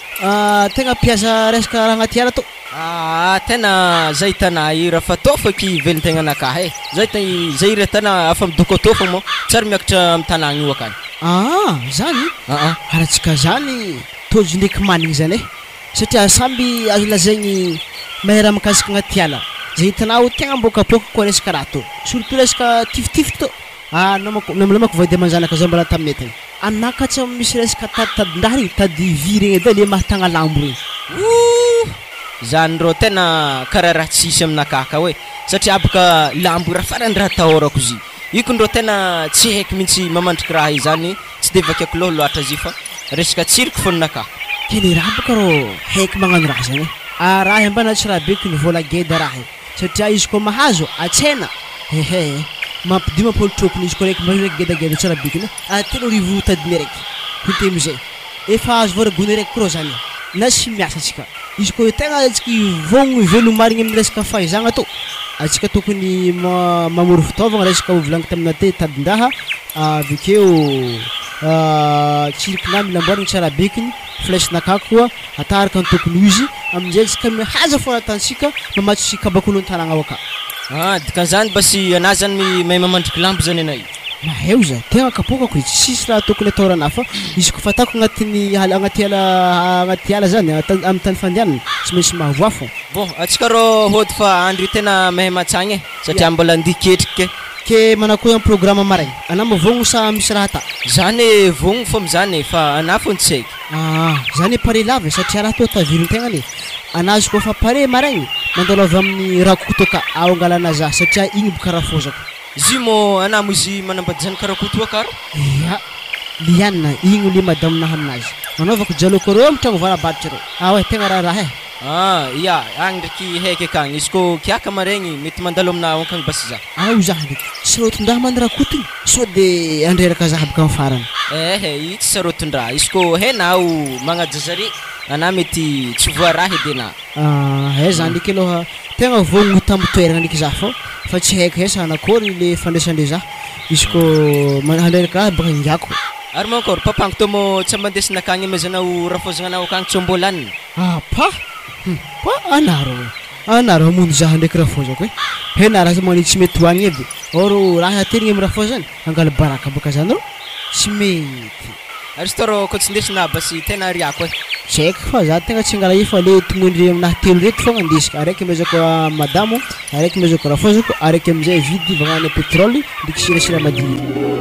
tegna mpiasa resaka raha agnaty ala tô. Ah tena zay hitanah io raha fa tô feky velon-tegnanakahy e. Zay te zay raha tena afa midoko atô fô moa tsy ary miakatra amy tanàgna io akany. Ah zany? Ah ah. Aratsika zany tojo ndraiky manigny zany e. Satria samby azo lazaigny mahay raha mikasika agnaty ala. Zay hitanao tegna mbô kapoaka koa resaka raha tô. Surtout resaka tifitifitry tô. Ah namako namako vady aman-janaka zao mbola taminay tagny. Anah ka tsy misy resaka taditadin-draha regny, tady vy regny edy e le mahatagna lambo regny. Zany rô tegna karaha raha tsisy aminakahy akao e, satria bôka lambo raha farany raha atahôrako izy, io kony rô tegna tsy haiko mintsy mamandriky raha io zany, tsy de vakiako lôha loatra izy io fa resaka tsiriky fô ninakahy. Ke le raha boka rô haiko magnano raha zany e, ah raha mbana tsy raha beky ny vôla geda raha e, satria izy koa mahazo atsena hehe mampidimampolo trokiny izy koa raiky mba raiky gedageda tsara bekiny ah 3000 tadiny raiky honteno zay efa azo vôla gony raiky koa rô zany na tsy miasa atsika izy koa tegna atsika vogno hivelogno marigny amin'ny resaka fahaizagna tô atsika tokony mamory fitaovagna resaka volagniko taminah te tadin-draha avekeo tsirikinahy mila amboarigny tsara bekiny flèche-nakà koa ata araka ny tokony ho izy aminjay atsika mihaza fô atantsika mamatsy kabakolo an-tanàgna ao aka. Ah dikan'izany basy anah zany mahay mamandriky lambo zany anah io. Mahay za tegna kapokako izy tsisy raha tokony atahorana fa izy koa fatako agnatin'ny ala agnaty ala agnaty ala zany amy tany fandianana tsy maintsy mahavoa fô. Bon atsika rô hody fa andro io tena mahay matsagna e satria mbola andeha hiketriky ke. Ke manakory amy programme maraigny anah mivôgno sa misy raha ata? Zany vogno fô amizany e fa anah fô tsy haiko. Ah zany pare lava e satria raha tô tavirin-tegnany e anah izy koa fa pare maraigny mandalo avy amin'ny rakoto aka ao angalana zah satria igny boka rafôzako. Izy io mô anah mo izy manambady zanaka rakoto aka rô? Ia, Liana igny le madaminahy aminazy nanaovako dialogue reo amy tragno varabaritra reo ah ouais tegna raharaha e. Ah ia, agny ndraiky haiky akagny izy kô kiaka maregny mety mandalo aminah akagny basy zah. Ao zah ndraiky sarotin-draha man rakoto igny sao de andreraka zah baka amy farany. Ehe io tsy sarotin-draha izy kô hainao magnaja zare anah mety tsy voaraha edy anah. Ah aiza ndraiky aloha tegna vogno tamby toeragna ndraiky zah fô fa tsy haiko hay sa anakôry le fandraisandre zah izy kô handreraka ahy baka ingiako. Ary mankôry papango tô mô tsy mba andesina akagny amezanao rafôzagnanao akagny tsô mbô laniny. Ah pa pa anarô anarô hamonjy zah ndraiky rafôzako e, hena raha magnino tsy mety hoanigny edy or raha aterigny amy rafôzany angala baraka baka zany rô tsy mety. Ary izy tô rô kô tsy ndesina basy tegna ariako e. Tsy haiko fa za tegna tsy angala io fa le tomoindre aminahy telo reto fogna andesiko, araiky amezako madamo, araiky amezako rafôzako, araiky amizay vidy vagnana pétrole ndraiky sirasira madiniky.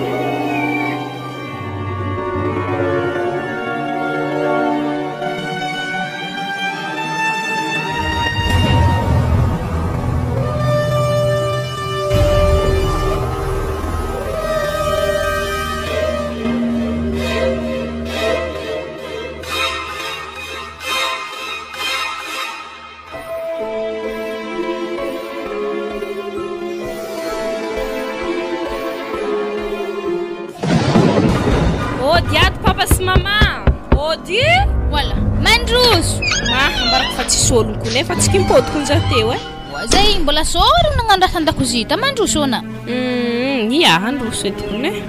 Ody ato papa sy mama. Ody. Voilà. Mandroso. Ma ambarako fa tsisy olony ko nefa tsy kimpodiko nja teo e. Wa zay mbola sôry nagnano raha tan-dakozia ta mandroso ana. Ia handroso edy kony e.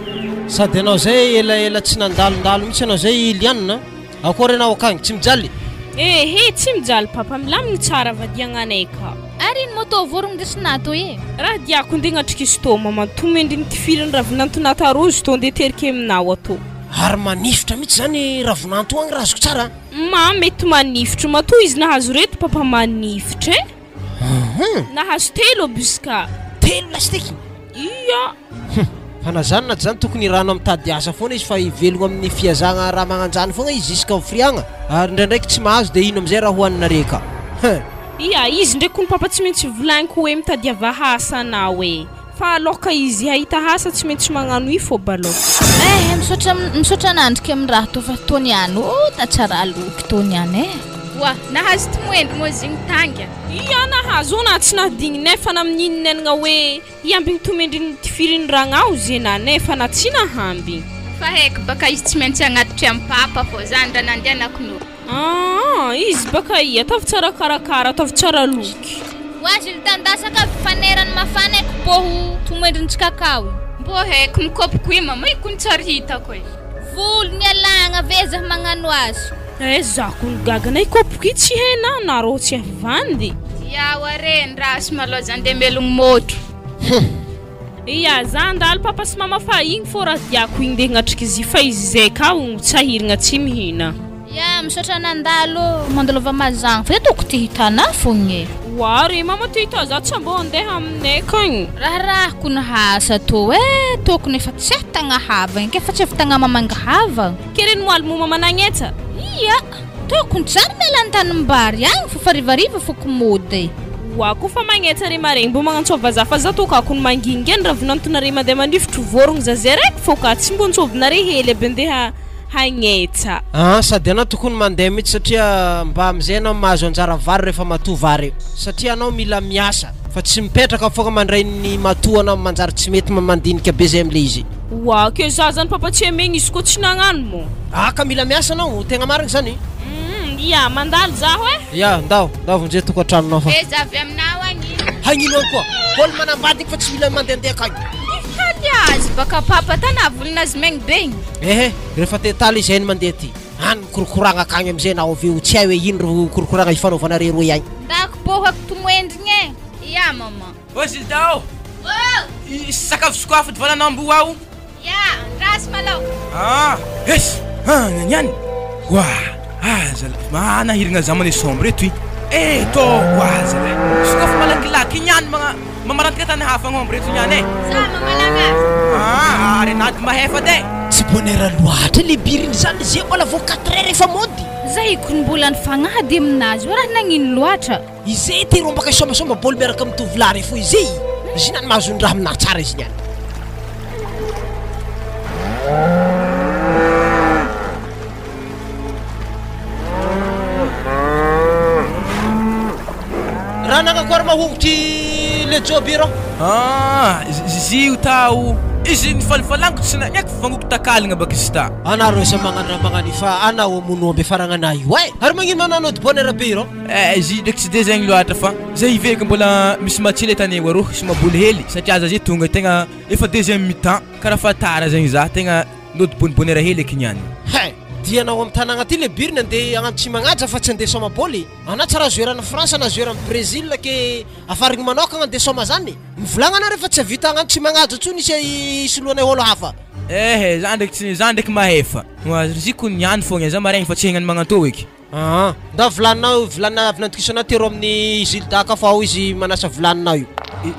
Sady anao zay elaela tsy nandalondalo mihitsy anao zay Liana. Akory anao akagny tsy mijaly? Ehe tsy mijaly papa milaminy tsara vadiagnanay ka. Ary ino moto vorogno ndesina ato e? Raha diako ndeha agnatriky izy tô mama tomendriny tifiriny ravinantonata rozy tô ndeha terike aminao ato. Ary manifitra mihitsy zany ravinanto agny raha azoko tsara. Ma mety manifitra matoa izy nahazo reto papa manifitra e. Nahazo telo abuska. Telo lastiky? Ia. Fa na zany na tsy zany tokony rano mitady asa foana izy fa hivelogno amin'ny fiazagna raha magnanjany foagna izy jusqu'à friagna. Ary ndraindraiky tsy mahazo de ino amizay raha hohaninare ka. Ia izy ndraiky kony papa tsy maintsy volagniko hoe mitadiava asa anao e. Fa aloka izy hahita asa tsy maintsy magnano io fô balôka. Eh misaotra misaotra anandriky amin'ny raha tô fa tô niany ô ta tsara loky tô niany e. Oa nahazo tomoendry moa zigny tanga. Ia nahazo na tsy nahadigny nefa na amin'inona hoe hiambigny tomendriny tifiriny ragnao zena nefa na tsy nahambigny. Fa haiko baka izy tsy maintsy agnatitry amy papa fô zany raha nandehanako no. Ah izy baka ia ataovy tsara karakara ataovy tsara loky. Ho azy litandasaka fanerany mafana haiko pôho tomoendriny tsy kakao. Mbô haiko mikopiko io mama io kony tsary hitako e. Volo ny alagna ave zah magnano azy. Eh za kony gaga na ikopiko io tsy haina na rô tsy avandy. Ia are ndraso malôha za ndeha melogno môtro. Ia za andalo papa sy mama fa igny fô raha diako igny ndeha agnatriky izy fa izy zay ka tsy ahirigna tsy mihina. Ia misaotra nandalo mandalova mazagna fa toko ty hitana fogna e. Oa re mama ty hita za tsy mbô andeha aminay akagny. Raharaha kony asa tô e tokony efa tsy tagna havagna ke fa tsy avy tagna mamanga havagna. Ke reny moaly mo mama nagnetsa? Ia. Tokony tsary miala an-tanimbary agny fô fa harivariva fôko mody. Oa koa fa magnetsa re maregny mbô magnantsôva za fa za tokako ny mangingeny raha vinantonare mandeha mandrivotro vôrogno za zay raiky fô ka tsy mbô ntsôvinare hely aby andeha hagnetsa. Aa sady anao tokony mandeha mihitsy satria mba amizay anao mahazo anjara vary rehefa matoa vary eo satria anao mila miasa fa tsy mipetraka fogna mandray ny matoa anao manjary tsy mety mandinika be zay amle izy. Oa ke za zany papa tsy amegny izy koa tsy nagnano moa. Ah ka mila miasa anao, tegna marigny zany. Hum ia mandalo zaho eh. Ia ndao, ndao vonjeo tokantranonao fa. Aiza avy aminao agny ino. Hagnino agny koa? Olo manambady igny fa tsy mila mandehandeha akagny. Nifitaly azy baka papa tana volon'azy maigny be igny. Ehe, rehefa te hitaly izy hainy mandeha aty. Any mikorokoragna akagny amizay na avy eo tsy hay hoe ino ro korokoragna ifanaovanareo roe agny. Ndako bohako tomoendrigny e. Ia maman. Ô Zilda ô! Ô! Sakafo sokafo dy valan'amboa ao. Ya, andraso malôha. Ah! Esy! Ah, niany! Oa! Ah, zalahy, manahiragna za maneso sombre eto i. Eh, tô! Oa, zalahy. Sokafo malakilaky igny ihany magna mamarantika tany hafa agnombe reto niany e. Za mamalagna azy. Ah, ary anady mahefa edy e. Tsy bonheur loatra le biriny zany ze mbola vao quatre heures efa mody. Zay kony mbola nifagnady aminazy io raha nagnino loatra. Izay ty rombaka hisombasomba baoly miaraka amin'ny tovolahy rey fo izay. Izy niany mahazo ny raha aminà tsara izy niany. Raha nagnakory mahongotry le joby rô? Ah, zio tao. Izy nifalifalaniko tsy nagnaiky fangoko takalagna baka izy ta. Anareo samy magnano raha magnano io fa anao hamono omby faragnanà io eh! Ary magnino manano ody bonheur be io rô? Eh, izy ndraiky tsy de zegny loatra fa zay hiveriko mbola misy match le tany arô sy maboly hely satria za zay tonga tegna efa deuxième mi-temps karaha fa tara zegny za tegna nody bonibonera hely eky niany. Hay! Dia anao am tanagna aty le biriny andeha hagnano tsy magnaja fa tsy andeha soma baoly. Anao tsy raha joueur any France na joueur any Brésil ke afarigny manokagna andeha soma zany. Mivolagna anao refa tsy havita hagnano tsy magnaja tsony isy hisoloanay olo hafa. Eh, za ndraiky tsy za ndraiky mahefa. Riziko niany fogna za maregny fa tsy hagnano magnantô eky. Aa! Ndao vilaninao vilany avy nandokisanao tero amin'ny Gilda ka fa ao izy manasa vilaninao io.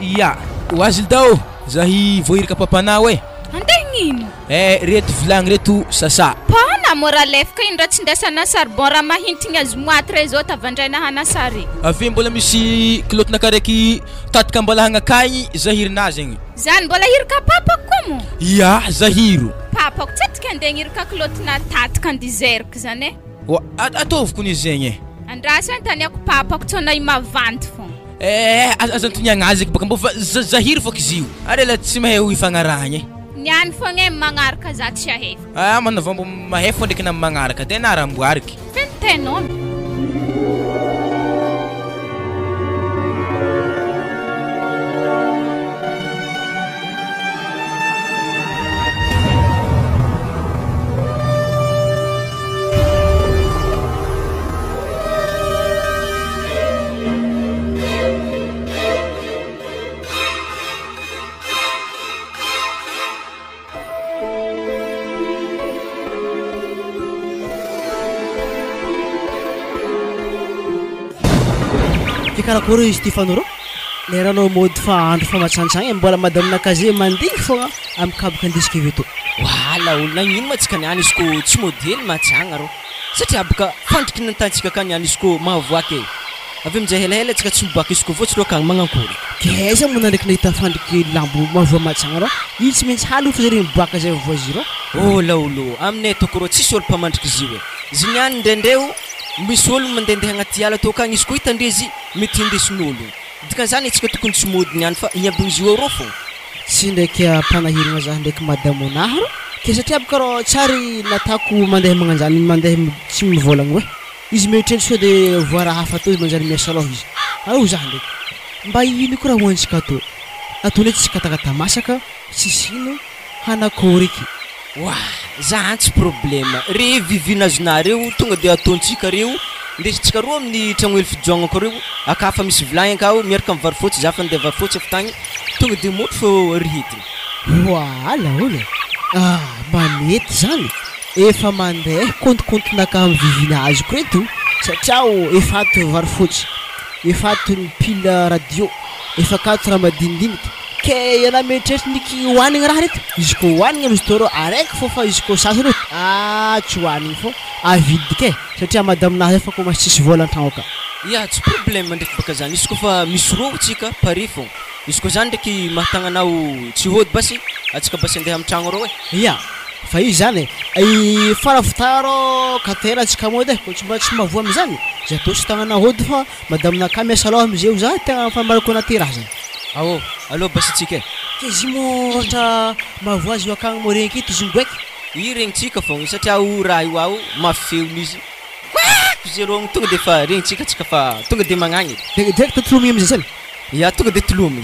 Ia! Oa Gilda ô! Zahy voahiraka papanao e! Andeha hagnino? Eh! Reto vilagny reto sasa. Pona mora alefaka iny raha tsy ndesana charbon raha mahintigny azy moitre zao tavandraina hanasa re. Avy eo mbola misy kilotinakahy raiky tatika mbola hagnakay zahirina zegny. Zany mbola hirika papako koa moa? Ia! Zahiro. Papako tsy atika andeha hagnirika kilotina tatika andizeriko zany e. Oa, ataovy kony izy zegny e. Andraso anontaniako papako tsao na i mavandy fogna. Eh, aza antoniagna azy eky baka mbô fa zahiry fôka izy io. Ary ela tsy mahay ho ifagnarahagna e. Niany fogna e magnaraka za tsy ahefa. Ah, manova mbô mahay fô ndraiky na magnaraka de na raha amboariky. Feno tenao. Ke karakory izy ty Fanoro? Leranao mody fa andro fa matsantsagna e, mbola madame Nakaze mandigny fogna amy kabaka andesiko avy eto. Wala olo nagnino ma tsika niany izy ko tsy mody hely mahatsagna rô. Satria boka fandriky ny tantsika akany ihany izy ko mahavoaka e. Avy aminjay helahela tsika tsy miboaka izy ko voa tsy loaka agny magnankory. Ke aiza moa nandreky nahita fandriky lambo mahavoa mahatsagna rô? Io tsy maintsy haly fa zare miboaka zay voa zirô. Oh laolo, aminay atoko rô tsisy olo mpamandriky izy io e. Izy niany ndraindray o misy olo mandehandeha agnaty ala tô akagny izy ko hitandre izy mety hindesin'olo. Dikan'izany antsika tokony tsy mody niany fa hiambigny izy io arô fô. Tsy ndraiky ampanahiragna zah ndraiky madame Onah rô ke satria aby karô tsary natako mandeha magnanjany mandeha tsy mivôlagna oe izy mieritreritra sao de voa raha hafa atao izy manjary miasa lôha izy ao zah ndraiky mba ino ko raha hoantsika atô ataonay tsisy katakata masaka tsisy ino hanakôry eky. Wah! Za an tsy problème, re vivinazonareo tonga de ataontsika reo, ndesintsika roa amin'ny tragno hely fijoagnako reo, aka fa misy vilagny akao miaraka amin'ny vary fotsy, za fa ndeha vary fotsy avy tagny, tonga de motro fô rihitiny. Voala hono e! Ah! Mba mety zany! Efa mandeha kontikontinaka amin'ny vivina azoko reto satria aho efa ato vary fotsy, efa ato ny pile radio, efa akato raha madinidinika, ke ialahy mieritreritra niky hohanigny raha reto? Izy ko hohanigny amy izy tô rô araiky fô fa izy ko sasany io ah tsy hohanigny fô avidiko e! Satria madame-nahy zay fa commence tsisy vôla an-tragno aka. Ya, tsy problème ndraiky baka zany, izy koa fa misy rô tsika pare fô, izy koa zany ndraiky mahatagnanao tsy hody basy, atsika basy andeha amy tragno rô e. Ya, fa izy zany e, i farafitara rô quatre heures tsika mody e, kô tsy mba tsy mahavoa amizany, za tô tsy tagnana hody fa madame-nakah miasa lôha amizay za tegna fa marako anaty raha zany. Ao, aleo basy atsika e. K'izy moa ohatra mahavoa azy io akagny moa regny aketo izy migoaiky. Io regnitsika fogna satria o raha io ao mafy feony izy koaako zero agny tonga de fa regnitsika tsika fa tonga de magnagny e. De direct tolomigny amizay zany? Ya tonga de tolomigny.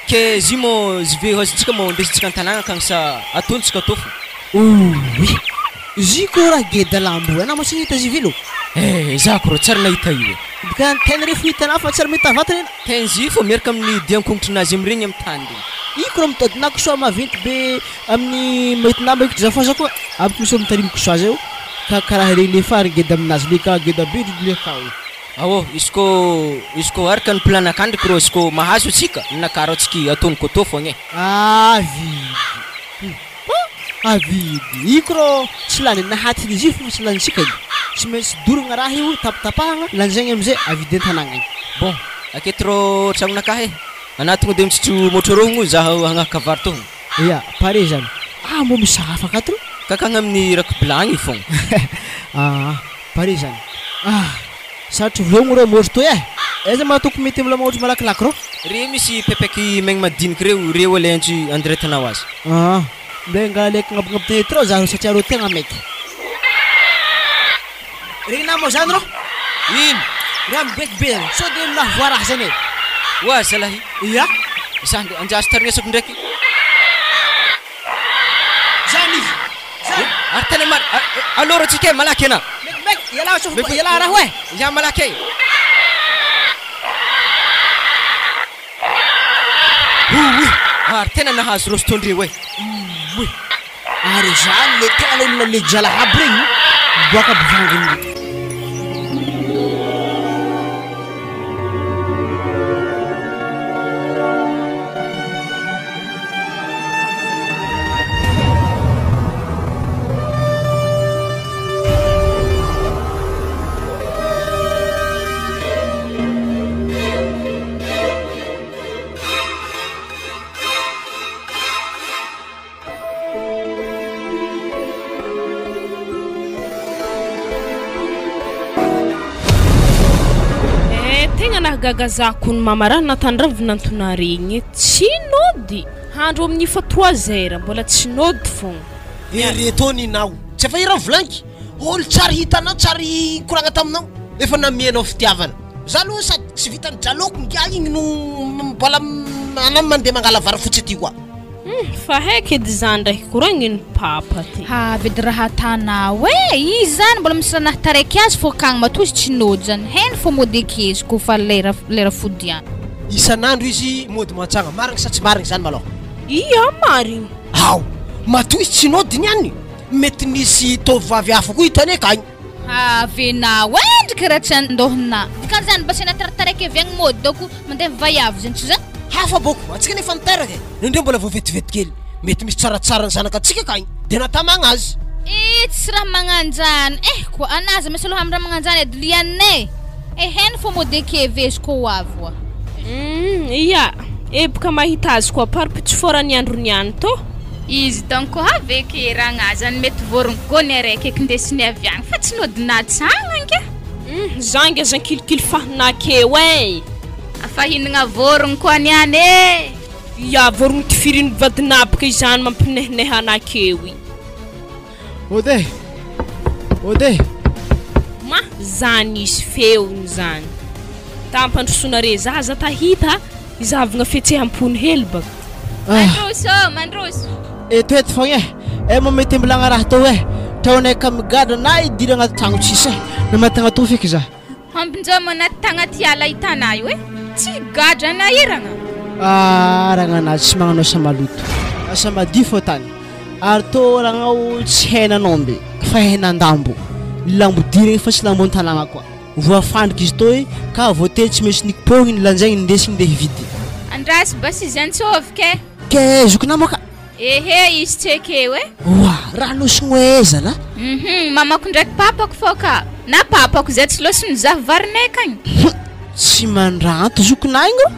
Ke izy io moa izy ve azontsika moa indesintsika an-tanàgna akagny sa ataontsika atao fo? Ouii! Izy io ko raha geda lambo e, anao moa tsy nahita izy velo? Eh, za ko rô tsary nahita io e. Ka tegna re fo hitanao fa tsary mahita vatana ena. Tegna izy io fô miaraka amin'ny dian-kongotrinazy amin'iregny amin'ny tany regny. Io ko rô mitady na kisoa maventy be amin'ny mahitinà mahita za fa za koa aby misy olo mitarimy kisoa zay o, ka karaha regny le fary geda aminazy le ka geda be le akao. Ao, izy kô izy kô araka ny plan nakà ndraiky rô izy kô mahazo antsika, ny nakà rô tsika ataony kôtô fogna e. Avidy hum avidy io rô tsy lany nahaty izy io fa tsy lanintsika io tsy maintsy doragna raha io tapatapahagna lanjaigny amizay avidy an-tanàgna agny. Bon, aketo rô tragnonakahy e, anà tonga de mitsotso môtro rô hono zaho hagnahaka vary tô hono. Ya, pare zany. Ah mbô misy hafa akato rô? Kakagna amin'ny raki-bilagny fogna. Ah, pare zany. Ah, sarotro voloagno rô môtro toy eh! Aiza mahatoky mety mbola magnotro malakilaky rô? Re misy paipaika maigny madiniky reo, reo alay antso andiretanao azy. Ah, mba angala aleko agnabonabo tanety rô zaho satria rô tegna maiky. Regninà moa zany rô? Ino? Raha mibaiko be zany, sao de mahavoa raha zany e? Oa zalahy. Ia. Za nde anjaso tarinesako ndraiky. Zany izy, zany. Ary tena mar- allo rô tsika e, malaky anà. Mekimeky, ialahy sofiko, ialahy raha oe. Ia malaky e. Oy, ary tena nahazo rô fotoan-dreo e. Oy, ary zany le tena le olona le jalahaby regny miboaka aby vanginy regny. Eh, tegna nahagaga za ko ny mama raha natandra vinantona regny tsy nody handro amin'ny fa 3 heures mbola tsy nody fogna. Ereto ninao tsy efa ira volanky olo tsary hitanao tsary koragna taminao efa namianao fitiavana za aloha sady tsy vitan'ny jaloko ngia igny no mbola anao mandeha mangala vary fotsy aty koa. Fa haiky edy zany ndraiky koragniny papa ty. Avy edy raha atanao e, izy zany mbola misy raha nahataraiky azy fô akagny matoa izy tsy nody zany, hainy fô mody ekezy koa fa lera lera fody ihany. Isan'andro izy mody mantsagna, marigny sa tsy marigny zany malôha? Ia marigny. Ao, matoa izy tsy nody niany, mety nisy tovovavy hafa koa hitany akagny. Avenao endriky raha tsy andohana. Dikan'izany mba asiana tarataraiky avy agny mody dônko mandeha vaiavy zany tsy zany? Hafa bôko, antsika nefa niteraka e, ndreo mbola vao vetivety kely, mety misy tsaratsara ny zanaka antsika akagny, de natamagna azy. Ih tsisy raha magnanjany eh koa anazy misy aloha amin'ny raha magnanjany edy lianina e eh heno fô mody ekevy izy koa ho avy oa. Hum ia, eboka mahita azy koa parpitsifôra ny andro niany tô. Izy donc avy raha zany mety vorogny gony araiky eky ndesiny avy agny fa tsy nodina tsagna nge. Hum za nge zankilikily fahinakeo e. Afahinagna vorogny koa niany e. Ia vorogny tifiriny vadinabaka izany mampinehineha anakeo i. Ode, ode. Ma zany izy feony zany. Tampandrosoana re zaza tahita izahavagna fihetseham-pony hely baka. Mandroso, mandroso. Eto eto fogna e, e moa mety mbilagna raha tao e, traonay ka migadra na idira agnaty tragno tsisy e, na matagna tô feky za. Ambinjao manaty tagnaty ala hitanà io e, tsy gadra na iragna. Ah, ragnana tsy magnano asa maloto, asa madio fô tany. Ary tô ragnao tsy henan'omby fa henan-dambo, lambo dirigny fa tsy lambo an-tanàgna koa. Voafandriky izy tô e, ka voatery tsy maintsy nikipôhigny lanjaigny ndesigny ndeha hividy. Andraso basy izy antsôvika e. Ke zokinà moa ka. Ehe izy tsy ekeo e. Oa, raha losogno e zalahy. Uhum, mamako ndraiky papako fô ka. Na papako zay tsy lôsy mizaha varinay kagny. Tsy mandranto zokinah igny rô.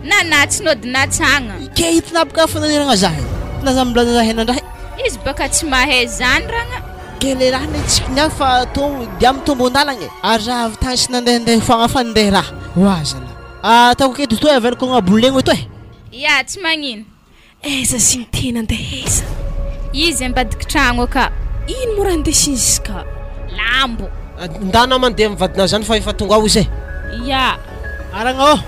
Na na tsy nody na tsagna. Ke hitinah baka fananiragna zah e. Na za milaza zah henandraha e. Izy baka tsy mahay zany ragna. Ke lehilahy ne tsy kinià fa tô dia mitombon-dalagna e. Ary zah avy tany tsy nandehandeha foagna fa ndeha raha. Oa zalah. Ataoko aketo toy avelako agnabony legno eto e. Ya, tsy magnino. Aiza sy ny tena andeha aiza? Izy ambadiky tragno aka. Ino moa raha ndesiny izy ka? Lambo. Ndana mandeha amin'ny vadinao zany fa efa tonga ao izy e. Ya. Aragna ô.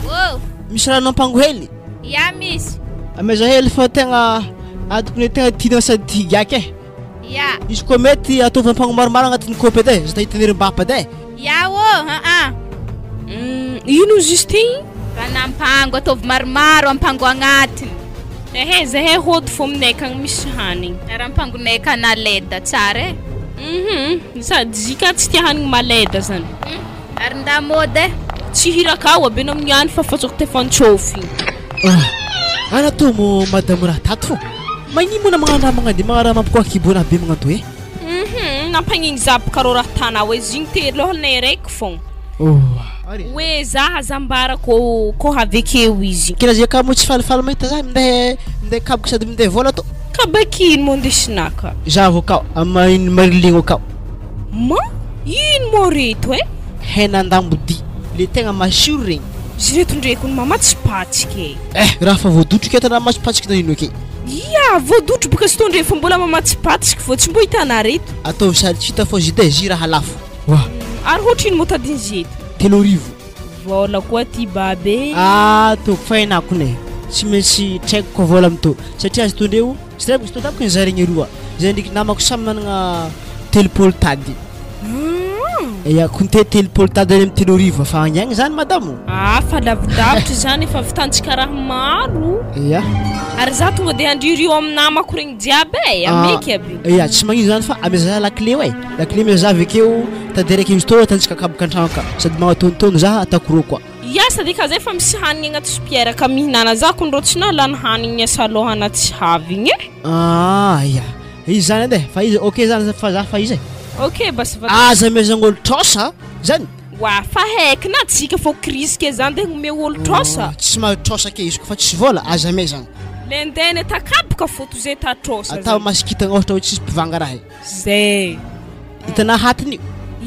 Ô. Misy rano ampango hely? Ya misy. Amaiza hely fa tegna atoko ny tegna tianao sady tia giaka e. Ya. Izy koa mety ataovy ampango maromaro agnatin'ny kaopy edy e, za ta hitanerim-bapa edy e. Ya ô, aa. Ino juste igny? Ranampango ataovy maromaro ampango agnatiny. Ehe zahay hody fô aminay akagny misy hanigny. Ary ampangonay akana leda tsara e. Uhum, sady zika tsy tia hanigny maleda zany. Ary nda mody e. Tsy hiraka ao aby anao niany fa fatsoko tefantsôfigny. Ah, ana tô mo madame raha tato fô. Magnino moa na magnano raha magnandeha magnano raha mampikoaky kibo raha be magnano tô e. Uhum, nampagnigny za boka rô raha tanao e, zigny te lôhanay raiky fogna. Oh. Hoe za aza ambara kô kô havekeo izy. Kila zay ka moa tsy falifaly mahita za minday minday kabaka sady minday vôla tô. Kabaka ino moa ndesinaka? Za avy akao amin'ny Marilyn akao. Ma? Ino moa reto e? Henan-dambodia le tegna masiro regny. Izy reto ndreky hono mama tsy patsika e. Eh, raha fa voadotroka eto raha matsipatsiky na ino ake. Ia, voadotro boka sy tondre fa mbola mamatsipatsiky vao tsy mbo hitana reto. Ataovy sary tsy hita fô zita e, zy raha lafo. Oa. Ary hoatrino moa tadiny zy eto? 3000. Vôla koa ty babe e. Ah, tompoko fa henako ne. Tsy maintsy traiko koa vôla amto satria azy tondreo tsy traiko izy tondako ny zaregny roa zay ndriky namako samy managna 30 tady. Ya konte 30 tady any amin'ny 3000 fa agny agny zany madamo. Ah fa lavidavitra zany efa vitantsika raha maro. Ya. Ary za tonga de handririo amin'ny namako regny jiaby e, ameky aby. Ya tsy magnino zany fa ameza za lakile io e, lakile ameza za avekeo tanteraka izy tô atantsika kaboka antragno ka sady magnatonotono za ataoko rô koa. Ya sady ka zay fa misy hanigny agnaty sopiera ka mihinana za kony rô tsy nahalany hanigny niasa lôha na tsy havigny e. Ah ya, izy zany edy e, fa izy ok zany fa za fa izy e. Ok basy va. Aza amezan'olo trosa zany. Wa fa haiky na tsika fô krizy ke zany de omeo olo trosa. Tsy mahay trosa ke izy kofa tsisy vôla aza amezagna. Lendene takaboka fô toy zay ta trosa Atao zany. masikitagna ôhatra hoe tsisy mpivanga raha e. Zay. Hitanà hatiny io?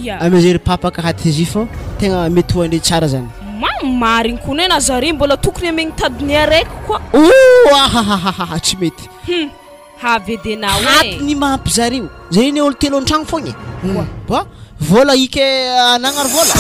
Ia. Amezay ry papa ka haty izy io fô tegna mety ho an'le tsara zany. Ma marigny koa ne na zare mbola tokony amegny tadiny araiky koa. Oh ahahahaha tsy mety. Hum havedenao e. Hatiny mahampy zareo. Zay ne olo telo an-tragno fogna e. Oa vôla ike anagna ry vôla.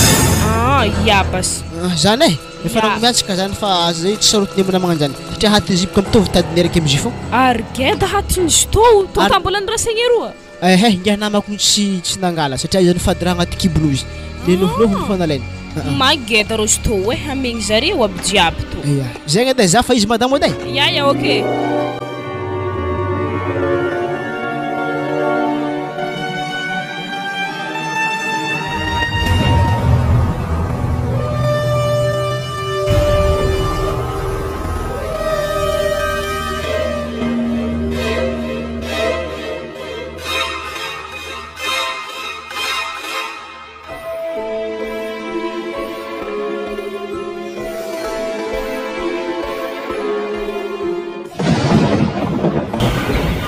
Ah ia basy. Zany e. Efa Ia. nagnome antsika zany fa zay tsy sarotiny amina magnanjany satria haty izy boka mitovy tadiny araiky am'izy fô. Ary geda hatiny izy tô tô Ary- tambola nirasegny roa. Ehe ngiahy namako tsy tsy nangala satria izy zany fady raha agnaty kibony izy. Le nofinofiny fô nalainy. Mageda rô izy tô e amegny zareo aby jiaby tô. Ia. Zegny edy e za fa izy madamo edy e. Ia ia ok.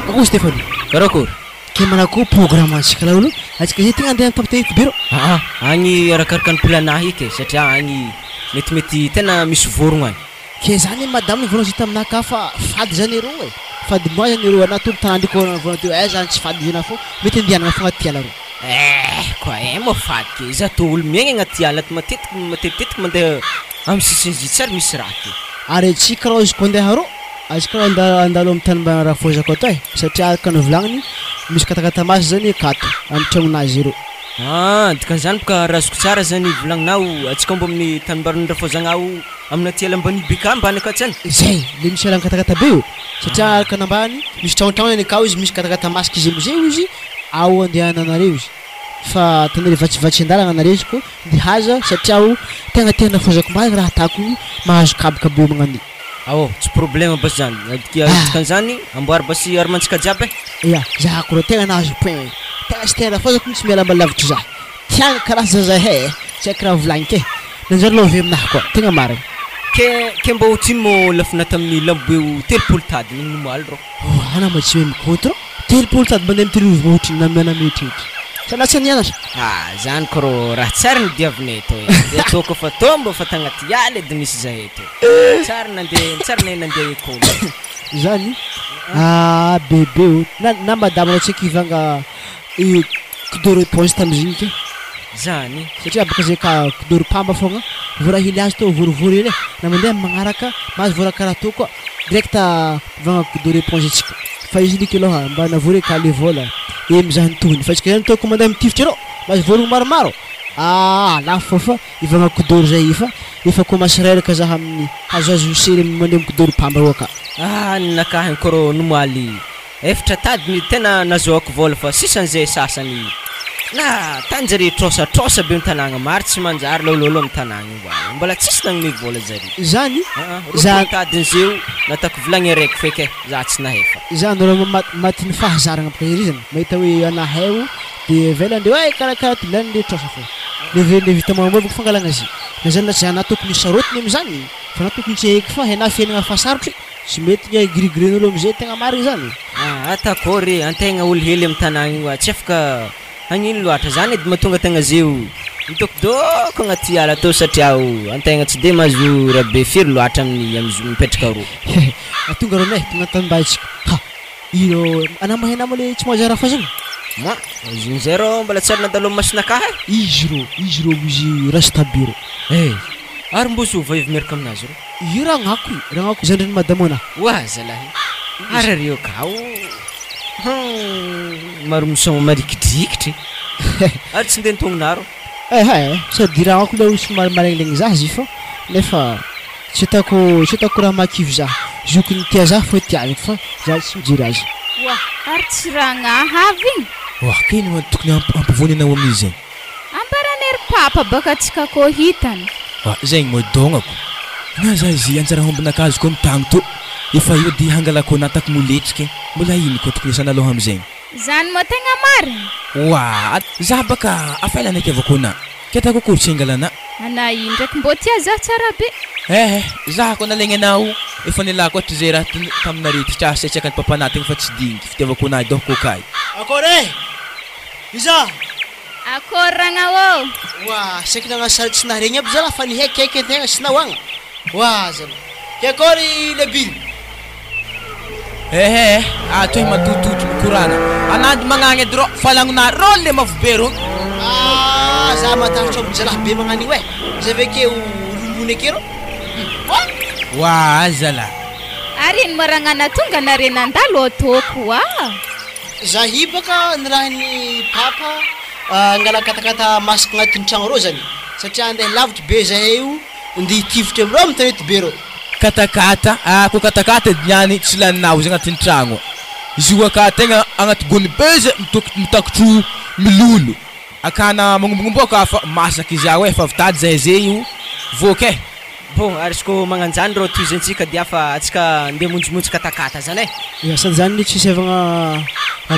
Akory Stéphanie. Karakory? Ke manako programme antsika laolo antsika zay tegna andeha tampitety be rô. Aa, agny arakaraka ny plan-nahy eky e, satria agny metimety tena misy vorogno agny. Ke zany madame nivolagna izy taminah fa fady zany arô e, fady moa zany arô anah tompo tanàndriko nivolagna teo eh zany tsy fady izy anah fô mety andehanana fô agnaty ala arô. Eh, koa eh moa fady ke, za tô olo miaigna agnaty ala ato matetiky matetitetiky mandeha amy sisiny izy tsy ary misy raha ke. Ary antsika rô izy koa andeha arô, antsika rô anda- andalo amy tany mba rafozako ato e, satria araka ny volagniny misy katakata masy zany akato amy tragnonazy arô. Ah, dikan'izany boka raha azoko tsara zany volagninao antsika mbo amin'ny tanimbarin'ny rafozagnao amina ty ala ambany be ka ambany akatsy any. Zay, le misy ala katakata be io, satria araka nambany misy tragnotragno zany akao izy misy katakata masika izy amizay izy ao andehananareo izy fa ataonareo vatsivatsy andalana anareo izy ko ndihaza satria o tegna tena fozako marina raha atako io mahazo kaboka be magnano io. Ao, tsy problème basy zany, dikan'izany amboary basy armantsika jiaby e. Ia, za ko rô tegna nahazo point. Tegna tsy tia rafozako mihitsy miala ambany lavitry za. Tiagna karaha zaza he, tsy haiko raha volagniko e. Nanjary love aminahy koa, tegna marigny. Ke ke mbô otrino mô lafona tamin'ny lambo eo 30 tadiny igny nomaly rô. Oh, ana ma tsy mahay mikaonty rô. 30 tady mandeha mitirivy otrino na miana mieritreritra. Sa na tsy nianatra? Ah, zany ko rô raha tsary nodiavinay tô e. Ndeha tô ko fa tô mbô fa tagnaty ala edy misy zahay tô. Tsary nandeha tsary nahay nandeha école. Zany? Ah bebe ô, na na madama anao tsy hivanga i kidoro éponge tamizigny ke. Zany. Satria baka zay ka kidoro pamba fogna, voa raha hely azy tô vorivory hely e, na mandeha amy magnaraka mahazo voa raha karaha tô koa direct mivanga kidoro éponge antsika. Fa izy ndreky aloha mba navory ka le vôla e mizaha ny tohiny fa antsika zany tô ko mandeha mitifitra arô mahazo vôrogno maromaro, ah lafo fô fa ivanga kidoro zay efa efa commence reraka zah amin'ny hazohazo sery amin'ny mandeha amy kidoro pamba io aka. Ah ny nakahy kôrô nomaly efatra tadiny tena nazoako vôla fa sisan'izay sasany na tany zare trosatrosa be am-tanàgna maro tsy manjary laolôlo am-tanàgna io mba mbola tsisy nagnome vôla zare. Zany Aa za 20 tadiny zeo nataoko vilagny araiky feky e za tsy nahefa. Zany rô maty matin'ny fahazaragna bôka ery zany mahita hoe anahy io de avelandreo ay karakara ty lany le trosa fô le ve le vita moramora bôka fangalagna azy na zany na tsy zany na tokony sarotiny amizany fa na tokony tsy eky fa hena fiainagna fa sarotry tsy mety ny girigren'olo amizay tegna marigny zany. Aa atakory e antegna olo hely am tanàgna io a tsy afaka hagnino loatra zany edy mahatonga antegna zeo midôkidôko agnaty ala tô satria o antegna tsy de mahazo raha be firy loatra amin'ny am'zo mipetraka arô. Tonga rô nay tonga an-tanimbahintsika ha irô anà mahay nama le tsy mahazara raha fazana. Moa izy zay rô mbola tsy ary nandalo amy masonakahy e. Izy rô izy rô izy rasta be rô. Eh! Ary mbô zovy avy miaraka aminazy rô? Io ragnako i, ragnako zandrin'i madamo anà. Oa zalahy, ary areo kao hum maro misaoma marikidrikitry e. Ary tsy ndeha nitognonà rô. Eh eh, sady ragnako le somary malegnilegny zah izy io fa nefa tsy hitako tsy hitako raha mahakivy zah, zokiny tia zah fô tiaviko fa zah tsy mijery azy. Oa, ary tsy ragnahy avy igny? Oa, ka ino ma tokony hampivony anao amin'izy zegny? Ambaranay ry papa baka tsika kô hitany. Oa, zegny moa dognako. Na za zy anjara hombinakazo koa mitagno tô, efa eo de hangalako anatako moletriky, mbola ino koa tokony asana aloha amizegny? Zany moa tegna marigny? Oa, za baka afa ela nitiavako anà, ke atako akory tsy hangalana? Anà io ndraiky mbô tia za tsara be. Eh eh, za koa nalaigny anao, efa nialako hatrizay zay raha taminareo ty trasa tsy hakan'ny papanà tegna fa tsy digniky fitiavako anà dônko kay. Akôry e! Iza? Akôry ragna ô! Oa, saiky nagnano sary tsy naharegny aby zalahy fa nihaikihaiky antegna sy nahoagna. Oa zalahy. Ke akôry Lebily? Eh eh, ato e matototro mikoragna. Ananjy magnagny edy rô, falagnona rô le mavo be rô. Ah, za matahotra amin'ny zalahy be magnano io e. Zay ve ke ho rombony ake rô? Oa! Oa zalahy. Ary ino moa ragnana tonga nare nandalo ataoko oa? Za hi baka nirahin'ny papa angala katakata masaka agnatin'ny tragno rô zany satria andeha lavitry be zahay io ndeha hitifitry amindreo amin'ny tanety be rô. Katakata, ah ko katakata edy niany tsy laninao izy agnatin'ny tragno. Izy io aka tegna agnaty gony be izy mitakotro milolo. Akana magnombognombo aka fa masaka izy ao e, fa avy tady zahay zay io voky e. Bon, ary izy kô magnanjany rô tohizansika dia fa antsika ndeha hamonjimonjy katakata zany e. Ya, sady zany tsisy avagna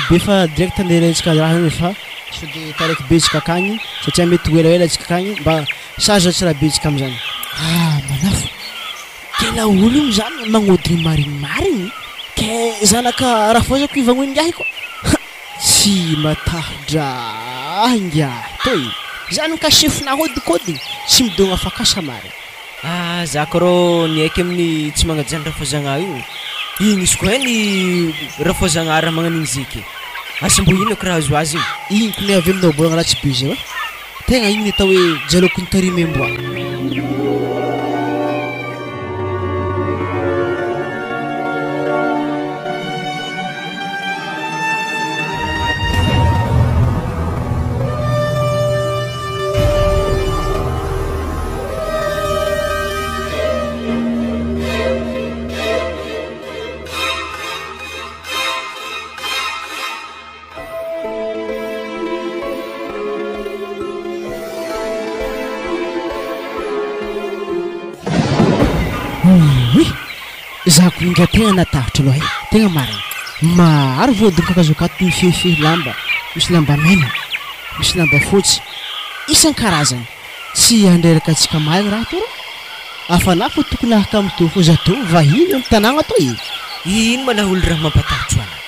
be fa direct andeha alaintsika raha zany fa sao de taraiky be tsika akagny satria mety ho elaela tsika akagny mba sarotra tsy raha be tsika amizany. Ah manafo, ke laolo io zany magnodigny marigny marigny ke zanaka rafozako ivagnoy ingahy ko ha tsy matahodraha ingahy toy, zany ka chef-na ahodikodiny tsy midogna fakasa marigny. Ah za ko rô niaiky amin'ny tsy magnajany rafozagna io, igny izy koa hainy rafozagna raha magnano igny zeky e, asa mbô ino ko raha azo azy igny. Igny ko ne avy aminao bolagna ratsy be zay oe, tegna igny ny atao hoe jaloko ny tarimemboa. Oy! Za ko inga tegna natahotra aloha e, tegna marigny. Maro voadon'ny kakazo akato mifehifehy lamba. Misy lamba mena, misy lamba fotsy, isan-karazany. Tsy handreraka antsika marigny raha tô rô. Hafanà fô tokony ahaka tô fô za tô vahiny am tanàgna tô e. Ino ma laolo raha mampatahotro anah?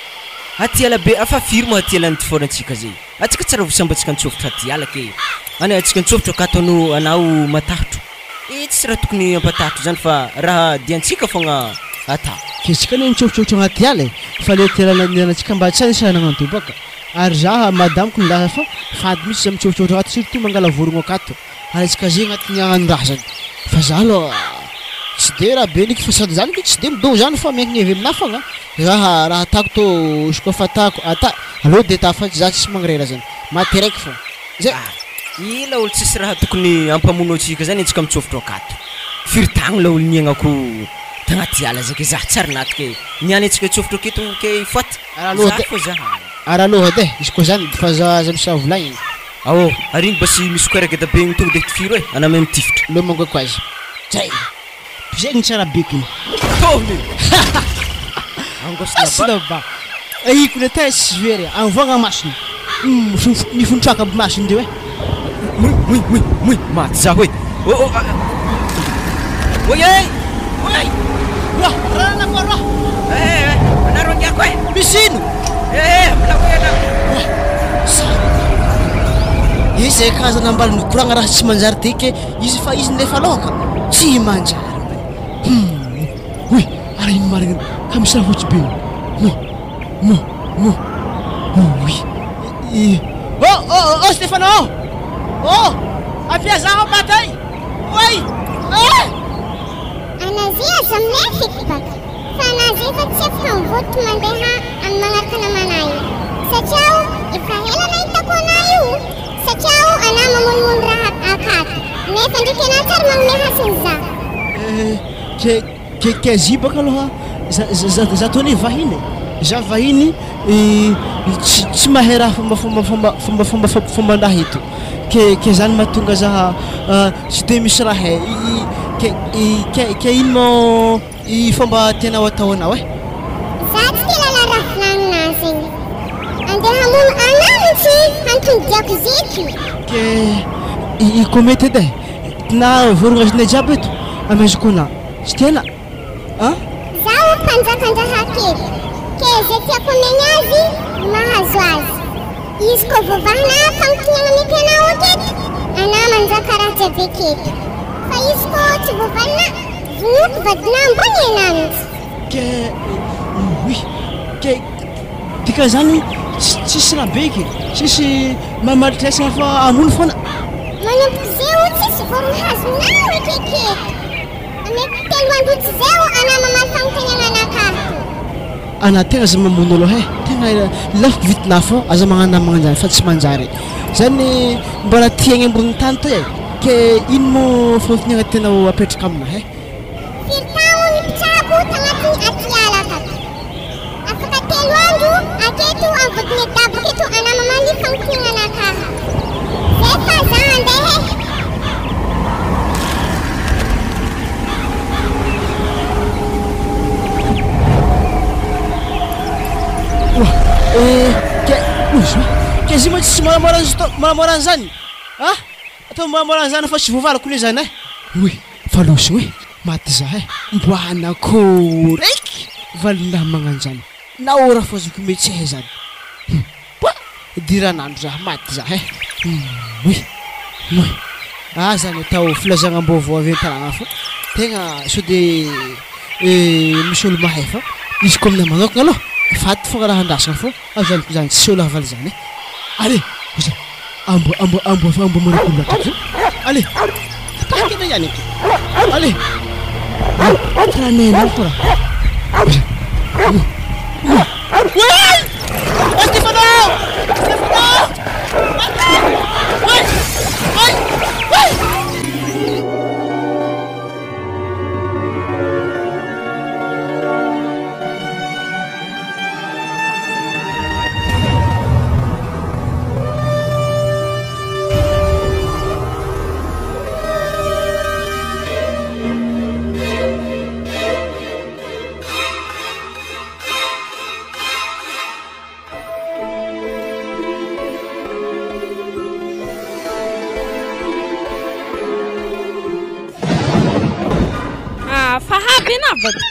Aty ala be afa firy moa aty ala nitifôrantsika zay? Atsika tsy raha vosambatsika nitsofotro aty ala ke! Any atsika nitsofotro akato ano anao matahotro. E tsisy raha tokony hampatahotro zany fa raha diantsika fogna ata. Ke tsika anie nitsofotsofotro agnaty ala e! Fa le toerana niainantsika mba tsy nisy raha nagnano baka. Ary za madamiko nilaza fa fady mihitsy za mitsofotsofotro akato surtout mangala vorogno akato. Ary atsika ze agnatin'ny hagnano raha zany. Fa za aloha tsy de raha be ndreky fa sady za ndreky tsy de midôgno zany fa miankigny avy aminahy fogna. Raha raha atako tô izy koa fa atako ata aleo de ata fa za tsisy magnirera zany. Maty araiky fogna. Zay. Ah! Ih laolo tsisy raha tokony hampamono antsika zany antsika mitsofotro akato. Firy tagno laolo niaignako tagnaty ala zay ke zah tsy ary natoky e. Niany antsika hitsofotro aketo ke hifoaty. Ary aloha Zah de fô zah. Ary aloha edy e, izy koa zany fa za aza misy raha volagniny. Ao, ary igny basy misy koera geda be igny tonga de tifiro e, anah mahay mitifitra. Leo mangoaiko azy. Zay! Zegny tsara bekony. Tôhiny! Angosina ba. Asina ba. Ahiko le tena tsy very e, avoagna masony. Mifontraka aby masony ndreo e. Moi, moi, moi, moi, maty zaho e. Oh, oh, ah. Oi e! Oi! Roa, rarana koa roa. Eh, eh, anareo ngiako e. Misy ino? Eh, eh, mbola hoe anao. Roa, sary. Izy zay karazana ambany mikoragna raha tsy manjary ty ke izy fa izy nefa aloha ka tsy manjary. Oy, ary ino marigny ka misy raha fotsy be io. Mo, mo, mo. Oy. I, oh, oh, oh, Stefano! Oh! Avia zaho maty ay! Oay! Ah! Anazy aza milefy eky baka fa anazy efa tsy afaka mivototro mandeha amin'ny magnaraka namana io satria aho efa ela nahitako anah io satria aho anah mamonomono raha akato nefa ndreky anah tsary magnome hasiny za. Eh, ke ke ke zy baka aloha za za za toa ny vahiny e, za vahiny tsy tsy mahay raha fomba fomba fomba fomba fomba fomban-draha eto ke ke zany mahatonga za tsy de misy raha hay ke ke ke ino moa i fomba tianao atao anao e? Za tsy te lala raha volagnina zegny. Andeha hamono anah mitsy hampodiako zeky. Ke i komety edy e, na vorogna azonay jiaby eto amezako anah, tsy tiana an? Zaho mpanjakandraha aketo, ke ze tiako omegny azy mahazo azy. Izy ko voavahana fagnotoniagna mety anao aketo, anah manjaka raha jiaby aketo. Fa izy ko tsy voavalina, vonoiko vadinah ambony enah mitsy. Ke oui, ke dikan'izany tsisy raha be eky, tsisy mamalitraisigna fa hamono foana. Manomboka zeo tsisy vorogno hazonao ekeketo. Ameko telo andro tsy zeo anah mamaly fagnontaniagna anakahy to. Ana tegna aza mamono aloha e, tegna lafo vidina fô aza magnano namagna anzany fa tsy manjary, zany mbola tiagna ambony tany toy e, ke ino mo fanontaniagna tianao apetraka aminahy e? Firy taogno ny mpitsabo tagnatin'ny atiala tato? Afaka telo andro aketo am vodin'ny daboka eto anah mamaly fanontaniagna anakahy. Zay fa za andeha e. Eh, ke ozy ke izy moa tsy moramora moramora an'izany ah atao moramora an'izany fa tsy voavaliko le zany eh oy fa loso e maty za eh mboanako raiky valin-draha magnano zany na ora fôziko mety tsy hay zany Poa! Idiran'andro za, maty za eh! Mooi! Mooi! Ah zany atao filazagna-baovao avy an-tanàna fô tegna sao de misy olo mahay fa izy koa aminahy manokagna aloha faty fogna raha andrasagna fô azo antoka zany tsisy olo havaly zany eh! Allez! Hoy za, amboa amboa amboa fa amboa manakôry loatra ty? Allez! Tapahakena ihany aky! Allez! Karaha nenao fô raha! Hoy za, mooi! Mooi! Oay! Oay Stefano! Stefano! Oay! Oay! Oay! avy anà vadiko.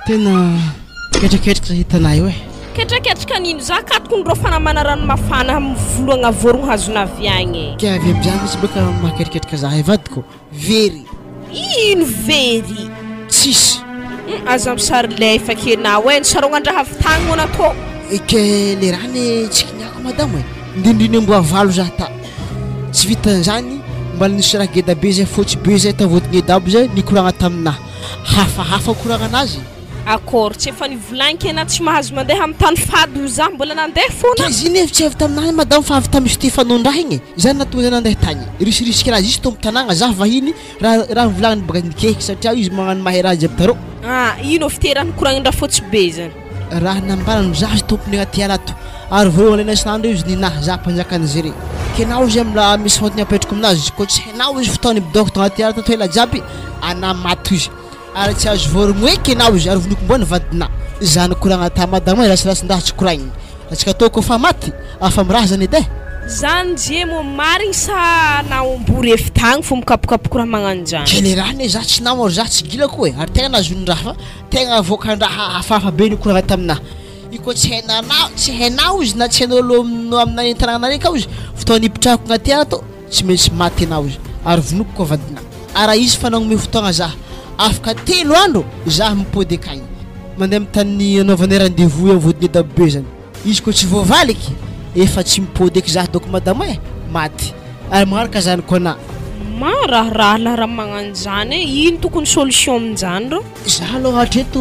Tena ketraketraka hitanà io e. Ketraketraka nino za katoko ny rofana mana rano mafana amin'ny voloagna vorogno hazona avy agny e. Ke avy amin'izany mihitsy bôka mahaketraketraka za e vadiko. Very. Ino very? Tsisy. Hum, aza misary lefa ke nao e, nisarognandraha avy tagny moa natao. Ke le raha anie tsy kiniako madamo e. Ndrindriny amboa valo za ta. Tsy vitan'izany, mbala nisy raha geda be zay fotsy be zay tavoadigny dabo zay nikoragna taminah. Hafahafa koragnanazy. Akôry, tsy efa nivolagniko enà tsy mahazo mandeha amin'ny tany fady hoy za, mbola nandeha fôna. Ka izy iny tsy avy taminah madamo fa avy tamin'i Stefano ndraha igny e. Zany nahatonga zah nandeha tagny. Risirisika raha izy tompon-tanàgna, zah vahiny, raha raha nivolagniny baka nikehiky satria izy magnano mahay raha jiaby tarô. Ah, ino fiterahany koragnin-dRafotsy be zany? Raha nambarany zah izy tompony agnaty ala ato, ary voalohany alaina isan'andro izy ninahy zah mpanjakan'izy ire. Kenao izy am raha misy fantony apetrako aminazy, koa tsy hainao izy fotoany midôko tagnaty ala tato ela jiaby, anah maty izy. Ary tsy azo vorogno eky enao izy ary vonoiko mboa ny vadinà. Zany koragna ta madama e ratsiratsy-ndraha tsy koragniny. Atsika tô kôfa maty, afa miraha zany edy e. Zany je mô marigny sa naombory efi tagny fô mikapokapoko raha magnano zany. Ke le raha ne za tsy namo ary za tsy gila ko e, ary tegna nahazoan-draha fa tegna avoakan-draha hafahafa be nikoragna taminah. Io koa tsy hainanao, tsy hainao izy na tsy hain'olo aminay an-tanànanay akao izy, fotoagna nipitrahako agnaty ala tô tsy maintsy maty enao izy ary vonoiko koa vadinà. Ary raha izy fa nagnome fotoagna zah afaka telo andro zah mipody akagny mandeha amy tany anaovanay rendez-vous eo am-vodin'i dadabe zany. Izy koa tsy voavaliky efa tsy mipody eky zah dônko madama e, maty ary magnaraka zany koa anà. Ma raharaha lah raha magnano zany e, ino tokony solution aminjany rô? Zah aloha hatreto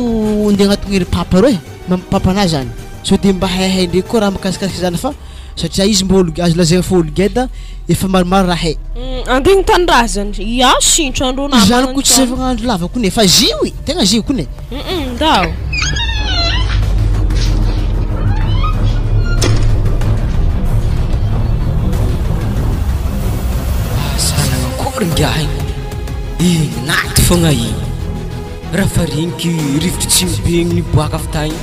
ndeha agnatogno ery papa reo e, mam papa anah zany sao de mba haihay ndreky koa raha mikasikasika zany fa satria izy mbô olo azo lazaina fa olo geda efa maromaro raha hay. Andeha hanontany razany, ia sintra andreo namana Zany koa tsy efa andro lava kony e, fa zio e, tegna zio kony e. Ndao. Asa nanankory ingahy igny, igny naty fogna igny. Raha fa regniky rivotry tsy mibe igny niboaka avy tagny,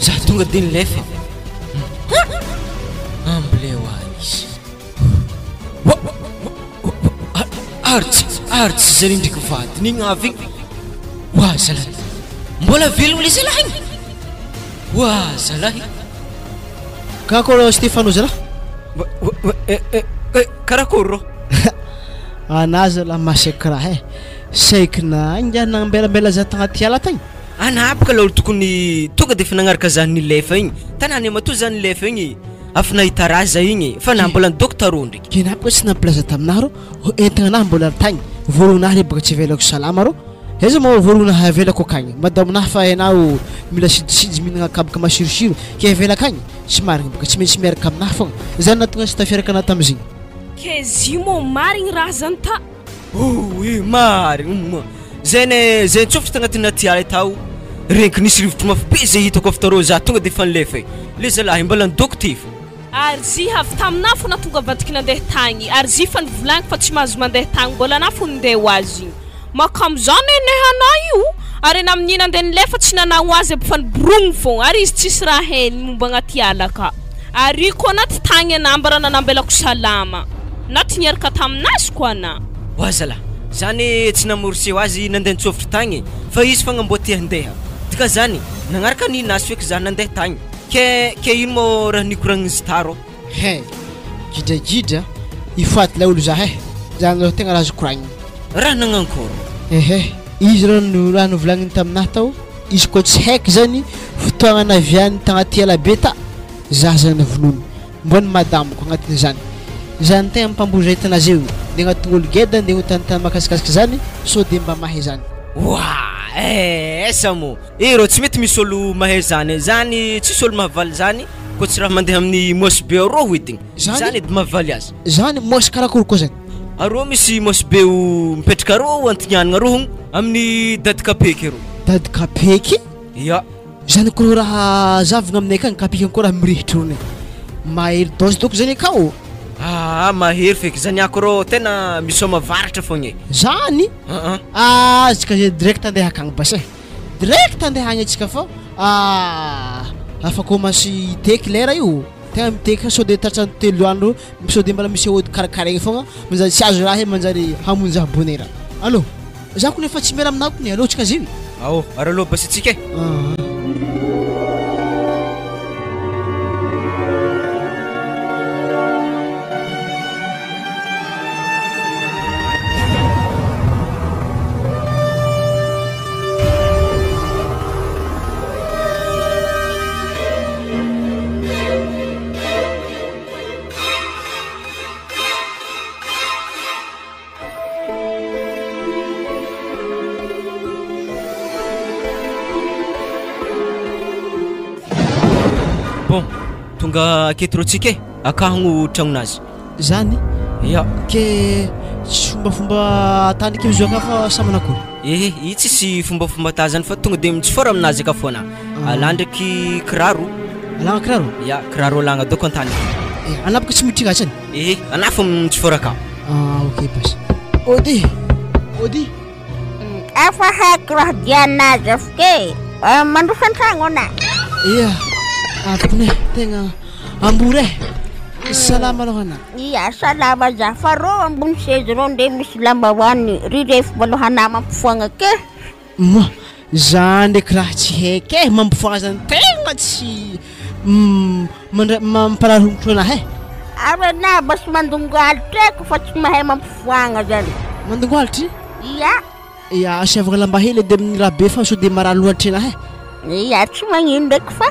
za tonga de nilefa. Ambileo agny izy. Ary tsy ary tsy zay ndraiky vadiny igny avy igny. Oa zalahy. Mbola velogno le zalahy igny. Oa zalahy. Karakôry Stefano zalahy? Karakôry rô? Anà zalahy masaiky raha e. Saiky na ingahy nagnambelambela za tagnaty ala tagny. Anà bôka lôha tokony tonga de efa nagnaraka za nilefa igny. Tanàna matoa za nilefa igny afa nahita raha za igny fa na mbola nidôko tarô ndraiky. Ke na bôka tsy nampilaza taminah rô, entagna anah mbola tagny, vôrognonah re bôka tsy avelako salama rô, aiza moa vôrognonah avelako akagny, madamonah fa hainao mila siditsidy mihinagna kabaka masirosiro ke avela akagny, tsy marigny bôka tsy maintsy miaraka aminah fogna, zany nahatonga tsy tafiaraka anah tamizigny. Ke zio moa marigny raha zany ta. Oy marigny moa zay ne zay nitsofotra tagnatin'ny aty ala tao regniky nisy rivotro mafy be zay hitako avy tarô za tonga de efa nilefa e le zalahy mbala nidôko ty fô. Ary zy avy taminah fô natonga avadiky nandeha tagny ary zy fa nivolagniko fa tsy mahazo mandeha tagny mbola anah fô nindeha ho azy igny makamo za neneha anah io ary anah amin'igny nandeha nilefa tsy nanagno azy aby fa niborogno fôgna ary izy tsisy raha hainy momba agnaty ala ka ary io koa anaty tagny anah mba raha nanambelako salama na ty niaraka taminazy koa anah. Oa zalah, za ne tsy namorseho azy nandeha nitsofotro tagny e, fa izy fogna mbô te handeha, dika zany nagnaraka ninazy feky za nandeha tagny, ke ke ino mô raha nikoragnin'izy taro? He, gidragidra, ifoaty laolo za he, zany aloha tegna raha azo koragnina. Raha nagnankôry? Ehe, izy raha no raha novolagniny taminahy tao, izy koa tsy haiko zany fotoagna naviany tagnaty ela be ta, za zany vonono. Mbô ny madamiko agnatin'izany. Zany tegna mampambory aretina azy io. Ndeha agnatin'ny olo geda ndeha ho tanitany mahakasikasika zany sao de mba mahay zany. Oa eh asa moa eh rô tsy mety misy olo mahay zany eh, zany tsisy olo mahavaly zany koa tsy raha mandeha amin'ny moche be arô ho edigny zany edy mahavaly azy. Zany moche karakory koa zany? Arô misy moche be o mipetraka arô antignanana arô hogno amin'ny dady kapeky arô. Dady kapeky? Ya. Zany koa raha zavogna aminay akagny kapiky koa raha mirehitry rony. Mahery dose dônko zany akao. Aa mahery feky zany ako rô tena misaoma varatra fogna e. Zany? Aa. Ah antsika zay direct andeha akagny basy e. Direct andeha agny antsika fô afa commence hiteky lera io. Tegna miteky sao de tratran'ny telo andro sao de mbola misy aody karakaraigny fogna manjary tsy azo raha e manjary hamonjy ahy bonera. Allô. Za kony efa tsy miala aminao kony, aleo tsika zio. Ao, ary aloha basy tsika e. Bon, tonga aketo rô tsika e, akahogno tragnonazy. Zany? Ya. Ke tsy fombafomba atany ke mizoaka fa sa manakory? Ehe, i tsisy fombafomba ta zany fa tonga de mitsifôra aminazy aka foana. Alà ndraiky kiraro. Alàgna kiraro? Ya, kiraro alàgna dôko an-tany. Eh, anà bôka tsy miditra atsy. Ehe, anà fô mitsifôra aka. Ah, ok basy. Ody! Ody! Efa haiko raha diana zafike. Eh, mandroso an-tragno ana. Ia, avy kone, tegna ambory e. Salama aloha ana. Ia, salama za. Fa rô ambony seza rô nde misy lambahoany. Ry refo maloha ana mampifoagna ke. Moa, za ndraiky raha tsy haiko e, mampifoagna zany tegna tsy mandray mampalahelo hongotro anahy e. Ary ana mba tsy mandongo alitry e, kofa tsy mahay mampifoagna zany. Mandongo alitry? Ia. Ia, asiavagna lamba hely edy amin'ny raha be fa sao de marary lohatry anahy e. Ia, tsy magnino ndraiky fa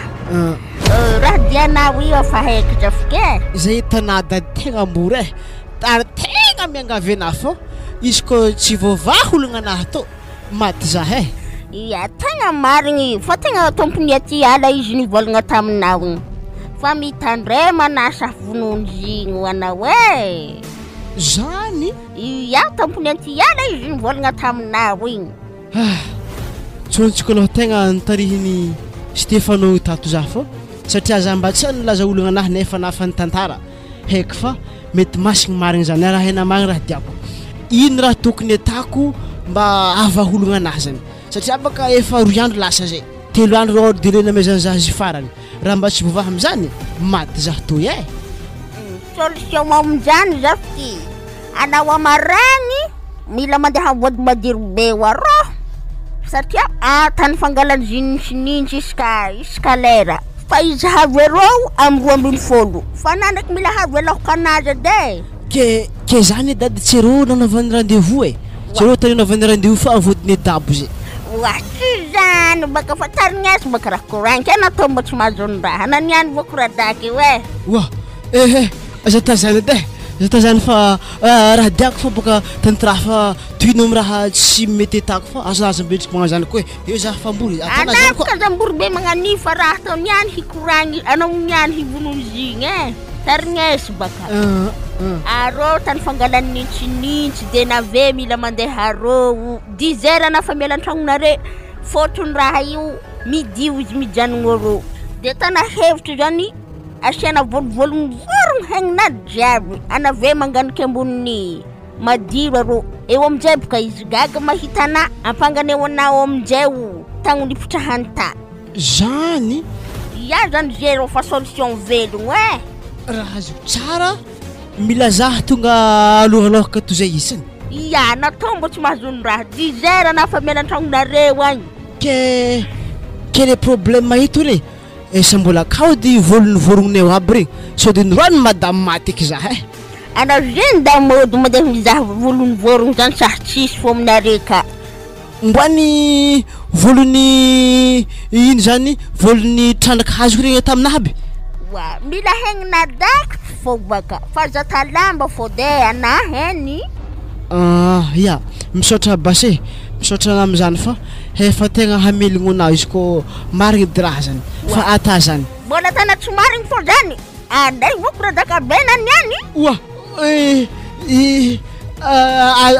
raha dianao io efa haiko zafike e. Zay tanà dady tegna ambory e, ary tegna miangavy anahy fô izy kô tsy voavaha olagna anahy tô maty zah e. Ia, tegna marigny fa tegna tompony aty ala izy nivolagna taminao igny. Fa mitandrema na safovononjigny anao e. Zany? Ia, tompony aty ala izy nivolagna taminao igny. Ah, tsontsiko aloha tegna nitarihiny Stefano tato zah fô satria za mba tsy nilaza olagna anahy nefa nafa nitantara haiko fa mety masigny marigny zany raha haina marigny raha diako. Ino raha tokony atako mba havaholagna anahy zany? Satria baka efa 2 andro lasa zay, 3 andro rô délai namezany zah izy farany. Raha mba tsy voavaha amizany maty zah toy e. Solution amin'izany zafy, anao amaragny mila mandeha vody madiro be ho arô satria tany fangalany zinintsinintsy isaka lera fa izy havy arô amy 12 fa na ndraiky mila havy aloha anazy edy e. Ke zany dady tsy rô nanaovany rendez-vous e, tsy rô tany nanaovany rendez-vous fa avodiny dabo zay. Oa tsy zany baka fa tarignesy baka raha koranky e natao mba tsy mahazo ny raha na niany vao koradaky io e. Oa ehe, aza tazany edy e, aza tazany fa raha diako fa baka tantara fa tohino amy raha tsy mety atako fa aza aza mipetriky magnano zany koa e. Eo za fambory, atana zany koa. Anao ka zambory be magnanio fa raha atao niany hikoragny anao niany hivononzigny e. Tarignesy baka. Arô tany fangalany nintsinintsy de nave mila mandeha arô 10 heures na fa miala an-tragnonare fôtony raha io midio izy mijanogno arô de tana hevitry zany asiana volovolony vorogno haigninazy jiaby anave manganiky amboniny madiro arô eo aminjay boka izy gaga mahita ana ampanganeo anao aminjay o tagnony ipitrahany ta. Zany? Ia zany zéro fa solution velogno e. Raha azo tsara mila zah tonga alohaloha toy zay isany. Ia, natao mbo tsy mahazo ny raha 10 heures na fa miala an-tragnonareo agny. Ke le problème eto re, esa mbola akao edy volony vorognoneo aby regny sao de niroany madame maty eky zah e. Anao zeny da mody mandeha mizaha volony vorogno zany sahy tsisy fô aminareo ka. Mboany volony ino zany, volony trandraka hazo regny taminahy aby. Oa, mila haignina dakitry fô baka fa zata lamba fô de anahy heny. Ah, ia, misaotra basy e, misaotra amizany fa efa tegna hamelogno anao izy kô marigny edy raha zany fa ata zany. Mbola tana tsy marigny fô zany, anday voko radaka be na niany. Oa,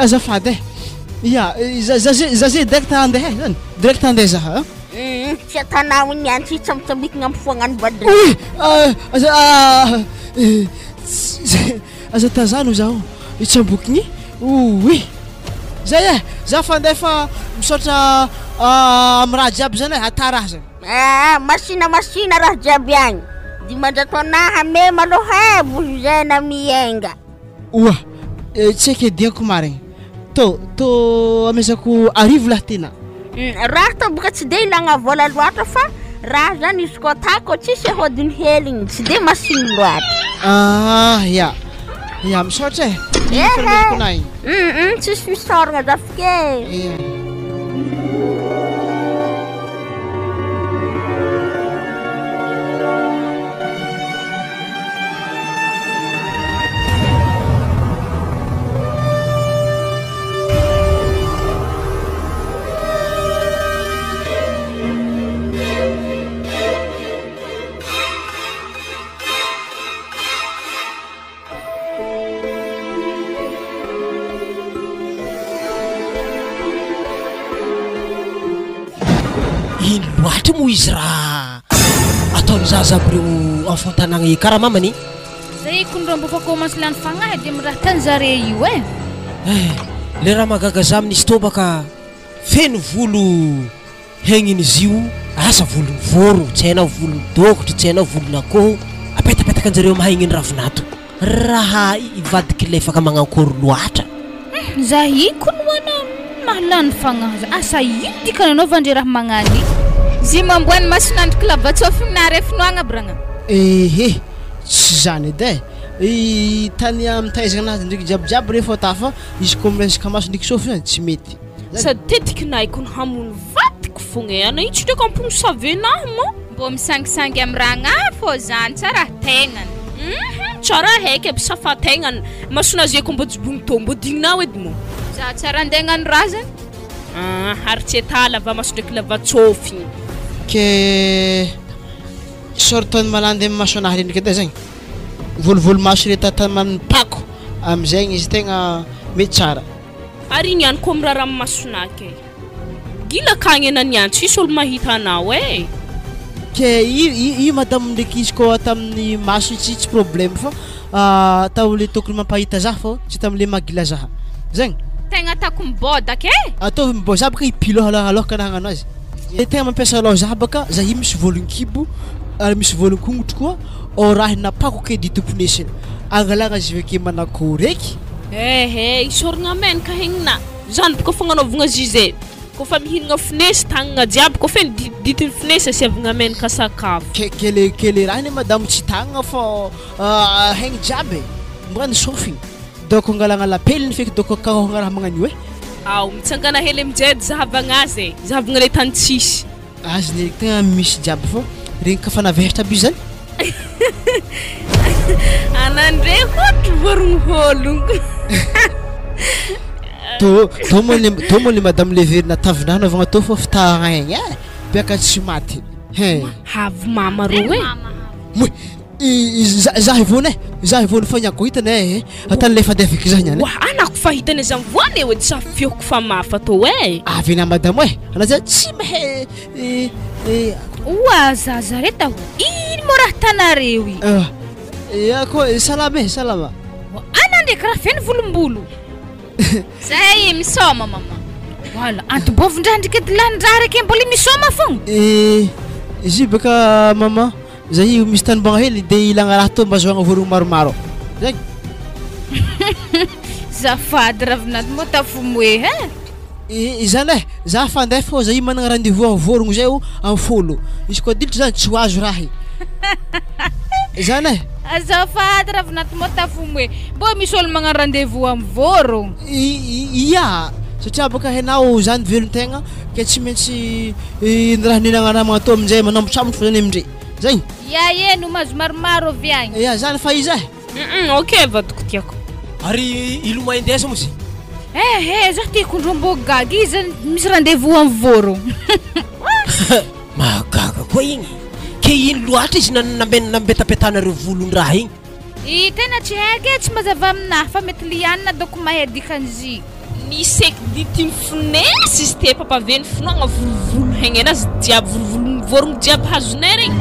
azafady e. Ia, za zay direct andeha e, zany direct andeha za, a? Tsy atanao igny niany, tsy hitsambitsambikina amy foagnany vadiny. Oy, aza, aza tazano zaho hitsambokigny. Oy, zay e, za fa andeha fa misaotra amy raha jiaby zany e, ata raha zany. Ah, masina masina raha jiaby agny. 500 anahy ame maloha e, vozo zay na mienga. Oa, tsy haiko ediako marigny. Tô tô amezako arivo lahy tena. Raha tô boka tsy de ilagna vôla loatra fa raha zany izy koa atako tsisy ahodiny heligny tsy de masigny loatra. Ah ya, ya misaotra e. Ehe. Fanomezako anah igny. Hum tsisy fisaoragna zafike e. Ia. Ino loatra moa izy raha ataon'ny zaza aby ireo enfant tanàgna io karaha mamany? Zay kony raha mbo fa commence lany fagnahy de miraha tany zare io eh. Eh, le raha mahagaga za amin'izy tô baka feno volo hegniny izy io, asa volon'ny voro, tsy hainao volon'ny dôkotry, tsy hainao volon'akoho, apetapetaka anjareo mahay igny ravinato. Raha ivadiky lefaka magnankôry loatra. Za io kony hoana mahalany fagnahy za. Asa ino dikany anaovandre raha magnano io? Zy mamboany mason'andro kilavatsôfigny na arefinoagna bragna. Ehe, tsy zany edy e. I tany mitaizana anazy ndraiky jiabijiaby rehefa tafa izy koa miresaka maso ndraiky sofina zany tsy mety. Sady tetiky naiko ny hamono vadiko fogna e. Ana io tsy ndraiky amponosavenahy moa. Mbô misangisangy amy raha fô zany tsara tegnany. Tsara haiky aby safategnany. Masonazy eko mbô jobogny tô mbô digninao edy moa. Za tsara andeha hagnano raha zany. Ah, ary tsy etala va maso ndraiky lavatsôfigny. Ke sortany malandy amy maso anahy ndraiky edy zany. Volovolo maso re tata manipako amizay izy tegna mety tsara. Ary igny ihany koa mirara amy masonaky e. Gila akagny ana niany tsisy olo mahita anao e. Ke io io madame ndraiky izy koa tamin'ny maso tsy tsy problème fa atao le tokony mampahita za fô tsy tam'le magila zaha. Zegny. Tegna ataoko mibôdaka e. Ataovy mibô za baka ipilo aloha aloha kana hagnano azy. Le tegna mampiasa aloha za baka za io misy volon-kibo ary misy volon-kongotro koa ao raha napako ke di tomponesiny. Angalagna izy avy ake manakory eky. Ehe, isaoragna menaka hegnina. Zany boka fagnanaovagna zize. Kofa mihinagna finesy tagnana jiaby kofa feno ditiny finesy asiavagna menaka sakafo. Ke ke le ke le raha iny madame tsy tagnana fô haigny jiaby e. Mbola ny sofigny. Donc angalagna lapeliny feky donc karohagna raha magnan'io e. Ao, mitsangana hely aminjay edy zahavagna azy e. Zahavagna le tany tsisy. Azy ne tegna misy jiaby fô regny kafa navehatra aby izy zany. Anandre hotry vorogno hôlogno. Tô tô moa le tô moa le madame le verina tavinah anaovagna tô fô fitaraigny e. Biaka tsy maty. He. Havy mama rô e. Moy za za hivony e. Za hivony fa niako hitany e. Atany le fadefiko za niany. Wa anako fa hitany za mivoany eo edy sa fioko fa mafa tô e. Avy na madame e. Ana za tsy mahay Oa zaza re taho. Ino moa raha tanareo io? Ya koa salama e salama. Ana ndraiky raha feno volombolo. Zay misôma mama. Voilà, antobovin-draha ndraiky edy lany-draha raiky mbola misôma fogna. Izy io baka mama za io misy tany mbagna hely de ilagna raha tô mba azahoagna vorogno maromaro. Zay. Zafady ravinato moa tafomoe he. Izany e, za fandeha fô za io managna rendez-vous amy vorogno zay o amy 10. Izy koa dilitra zany tsy ho azo raha io. Zany e. Azafady ravinato moa tafomoe. Mbô misy olo magnano rendez-vous amy vorogno. Ia, satria baka hainao zany velon-tegna ke tsy maintsy ny raha ninagna raha magnatô aminjay manambotsambotra fô zany amindre. Zay. Ia e no mahazo maromaro avy agny. Ia zany fa izy e. Ok vadiko tiako. Ary ilo mahay ndesa moa izy? Eh, za tiako ndro mbô gaga izy zany misy rendez-vous amy vorogno. Mahagaga koa igny. Ke ino loatra izy nambetapetanareo volon-draha igny? I tena tsy haiko e, tsy mazava aminahy fa mety lianina doko mahay dikan'izy. Ny seky ditiny finesy izy te papaveny finoagna volovolo hegnenazy jiaby volovolo vorogno jiaby hazonay regny.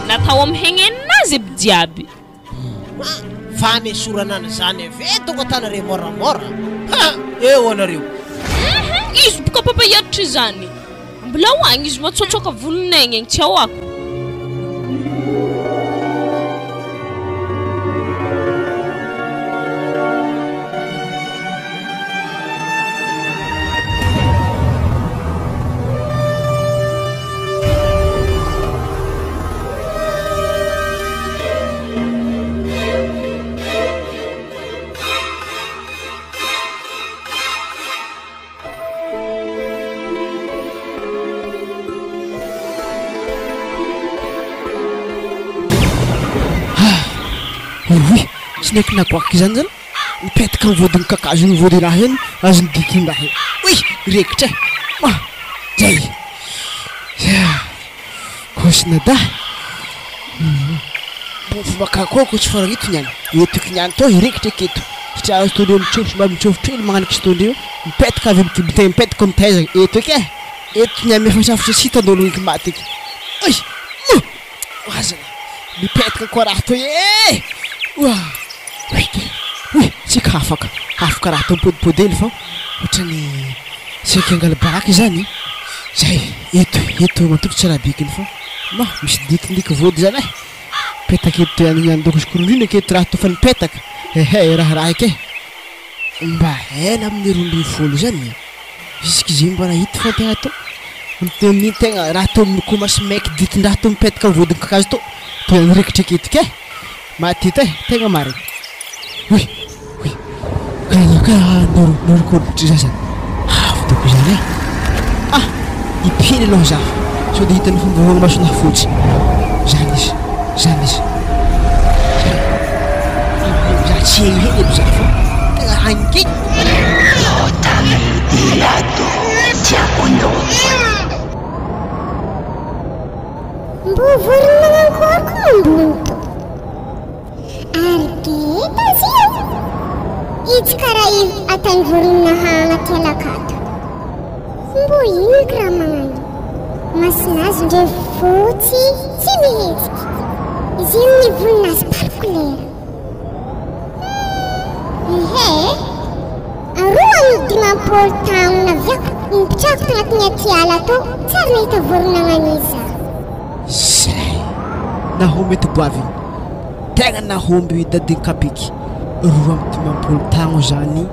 Natao amy hegnenazy aby jiaby. Fa nesorana an'izany avy e tonga tanare moramora. Ha, eo anareo. Izy boka papa hiaritry izany. Mbola ho agny izy matsotsoka volon'aigny agny tsy ao ako. Roy, tsy naiky nagoaka izany zany, mipetaka amin'ny vodin'ny kakazo iny vody raha iny, azon'ny dikin-draha iny. Oy! Rekitra e! Ma! Zay! Kosina da! Fomba kakoako tsy farangito niany. Eto niany tô hirekitra eketo. Satria azo tondreo mitsofotro mba mitsofotro hely magnano kisitondreo. Mipetaka avy amin'ny kibotay mipetaka amin'ny taiza eto eky e! Eto niany efa safotra tsy hitandolo eky maty eky. Oy! Wazana! Mipetaka koa raha toy e! Oa! Oy! Oy! Tsika afaka afaka raha toa mipodipody hely fa ohatran'ny saika hiangala baraka izany. Zay! Eto eto matoky tsy raha bikiny fa ma misy dikindiky vody zany e! Mipetaka eto ihany ihany doko izy korondrina eky eto raha toa fa nipetaka. Ehe raharaha eky e! Mba ela amin'ny 12 zany e! Jusque zay mbola hita fa tegna tô amin'ny tegna raha tô mikomasy maiky ditin-draha tô mipetaka amin'ny vodin'ny kakazo tô tô nirikitrikitika e! Maty eto e! Tegna marigny. Oy! Oy! Karaha karaha norokorotry zaza avy doko zany e! Ah! Hipily aloha za sao de hitan'ny fomba masonà fotsy. Zany izy, zany izy. Za tsy hely aby za fa tegna hangigny. Mbô vorogno magnankory koa ambony tô. Ary geta izy io. Izy karaha io atainy vorogno naha agnaty alakato. Mbô ino eky raha magnano io. Masinazy ndre fotsy tsy mihetsiky. Izy io ny volon'azy par couleur. Hum, ehe. 52 taogno naviako nipitrahako tagnatin'ny aty ala tô tsy ary nahita vorogno nagnano iza. Zay nahomby eto goaviny. Tegna nahomby dadin'i Kapiky. 52 taogno zany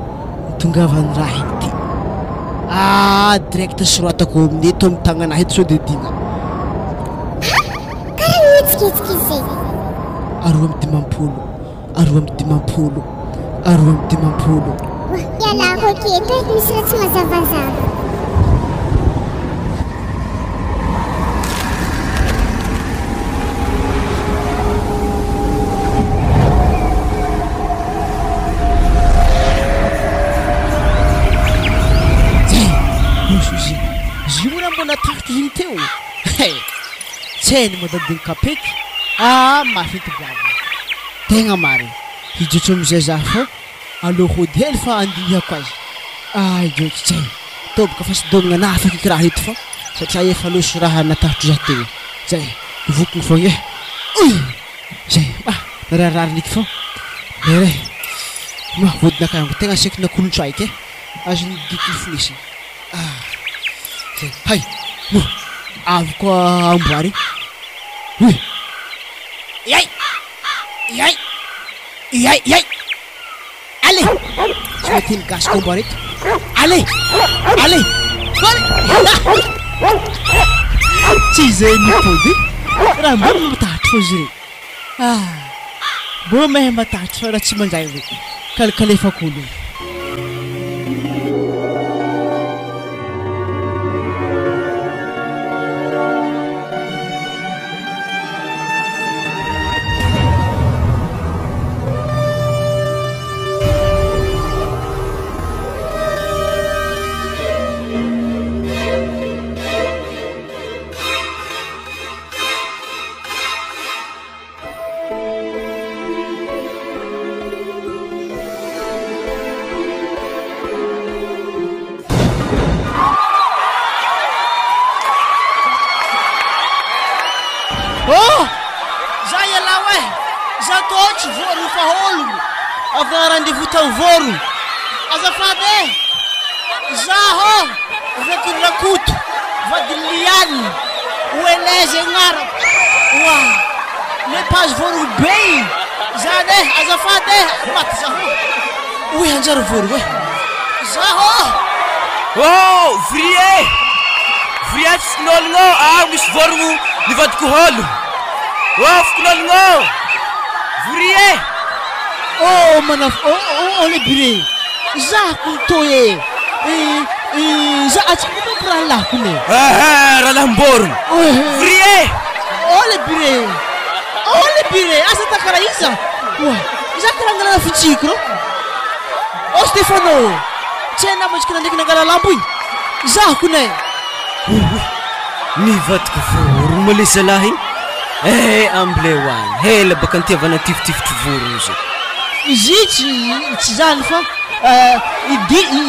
nitongavan'ny raha igny ty. Ah direct soratako amin'ny eto amin'ny tagnana eto sao de dina. Ha! Karaha mihetsiketsika izy zay. 52, 52, 52. Oa, ialako aketo e, misy raha tsy mazavazava. Zay! Nosy izy. Izy io moa raha mbola taratry igny teo. He! Tsy hainy moa dadin'i Kapeky. Ah, mafy ity bravo. Tegna marigny. Hijotso amizay za fô aleo hody hely fa andinihako azy. Ah, hijotso tsy hay. Toboka fa tsy domigna anah feky kiraha eto fa satria efa loso raha natahotro za teo. Zay, vokiny fogna eh. Oy! Zay, ah, nararirary niky fô. Lera eh. Ma, vodinakahy tegna saiky nakolontsy aiky eh. Azon'ny diky fonesiny. Ah, zay, hay, no, avy koa amboary. Oy! Iay! Iay! Iay! Iay! Allez! Tsy mety teny gasy koa amboary eto. Allez! Allez! Allez! Tsy izay mipody. Raha mbola mampatahotra fô izy ireo. Ah! Mbô mahay matahotra fa raha tsy manjary re. Kalikalefako olo. Oh! Za ialahy eh! Za tô tsy vorogno fa ologno! Avy nagnano rendez-vous tao vorogno! Azafady eh! Zaho Reky Rakoto vadin'i Liane Oelez agnarako! Oa! Le mpahazo vorogno be igny! Zany eh! Azafady eh! Maty zaho! Oy hanjary vorogno eh! Zaho! Oh! Vry eh! Vry eh fokonologno ô! Ah misy vorogno nivadiko hôlo! Oh fokonologno ô! Vry eh! Oh manaf oh oh oh le bire! Za ko to e! Za atsika ko manko rahalahiko ne! Ehe rahalahim-borogno! Vry eh! Oh le bire! Oh le. le bire, asa ta karaha iza? Oa, iza karaha angalana fitsiko rô? Oh Stefano, tsy hainao ma izy ka nandreky nangala lambo igny? Izaho kone. Ohoy, nivadika vorogno ma le zalahy igny? Eh, ambileo agny, ela baka nitiavana nitifitifitry vorogno zay. Izy io tsy tsy zany fa i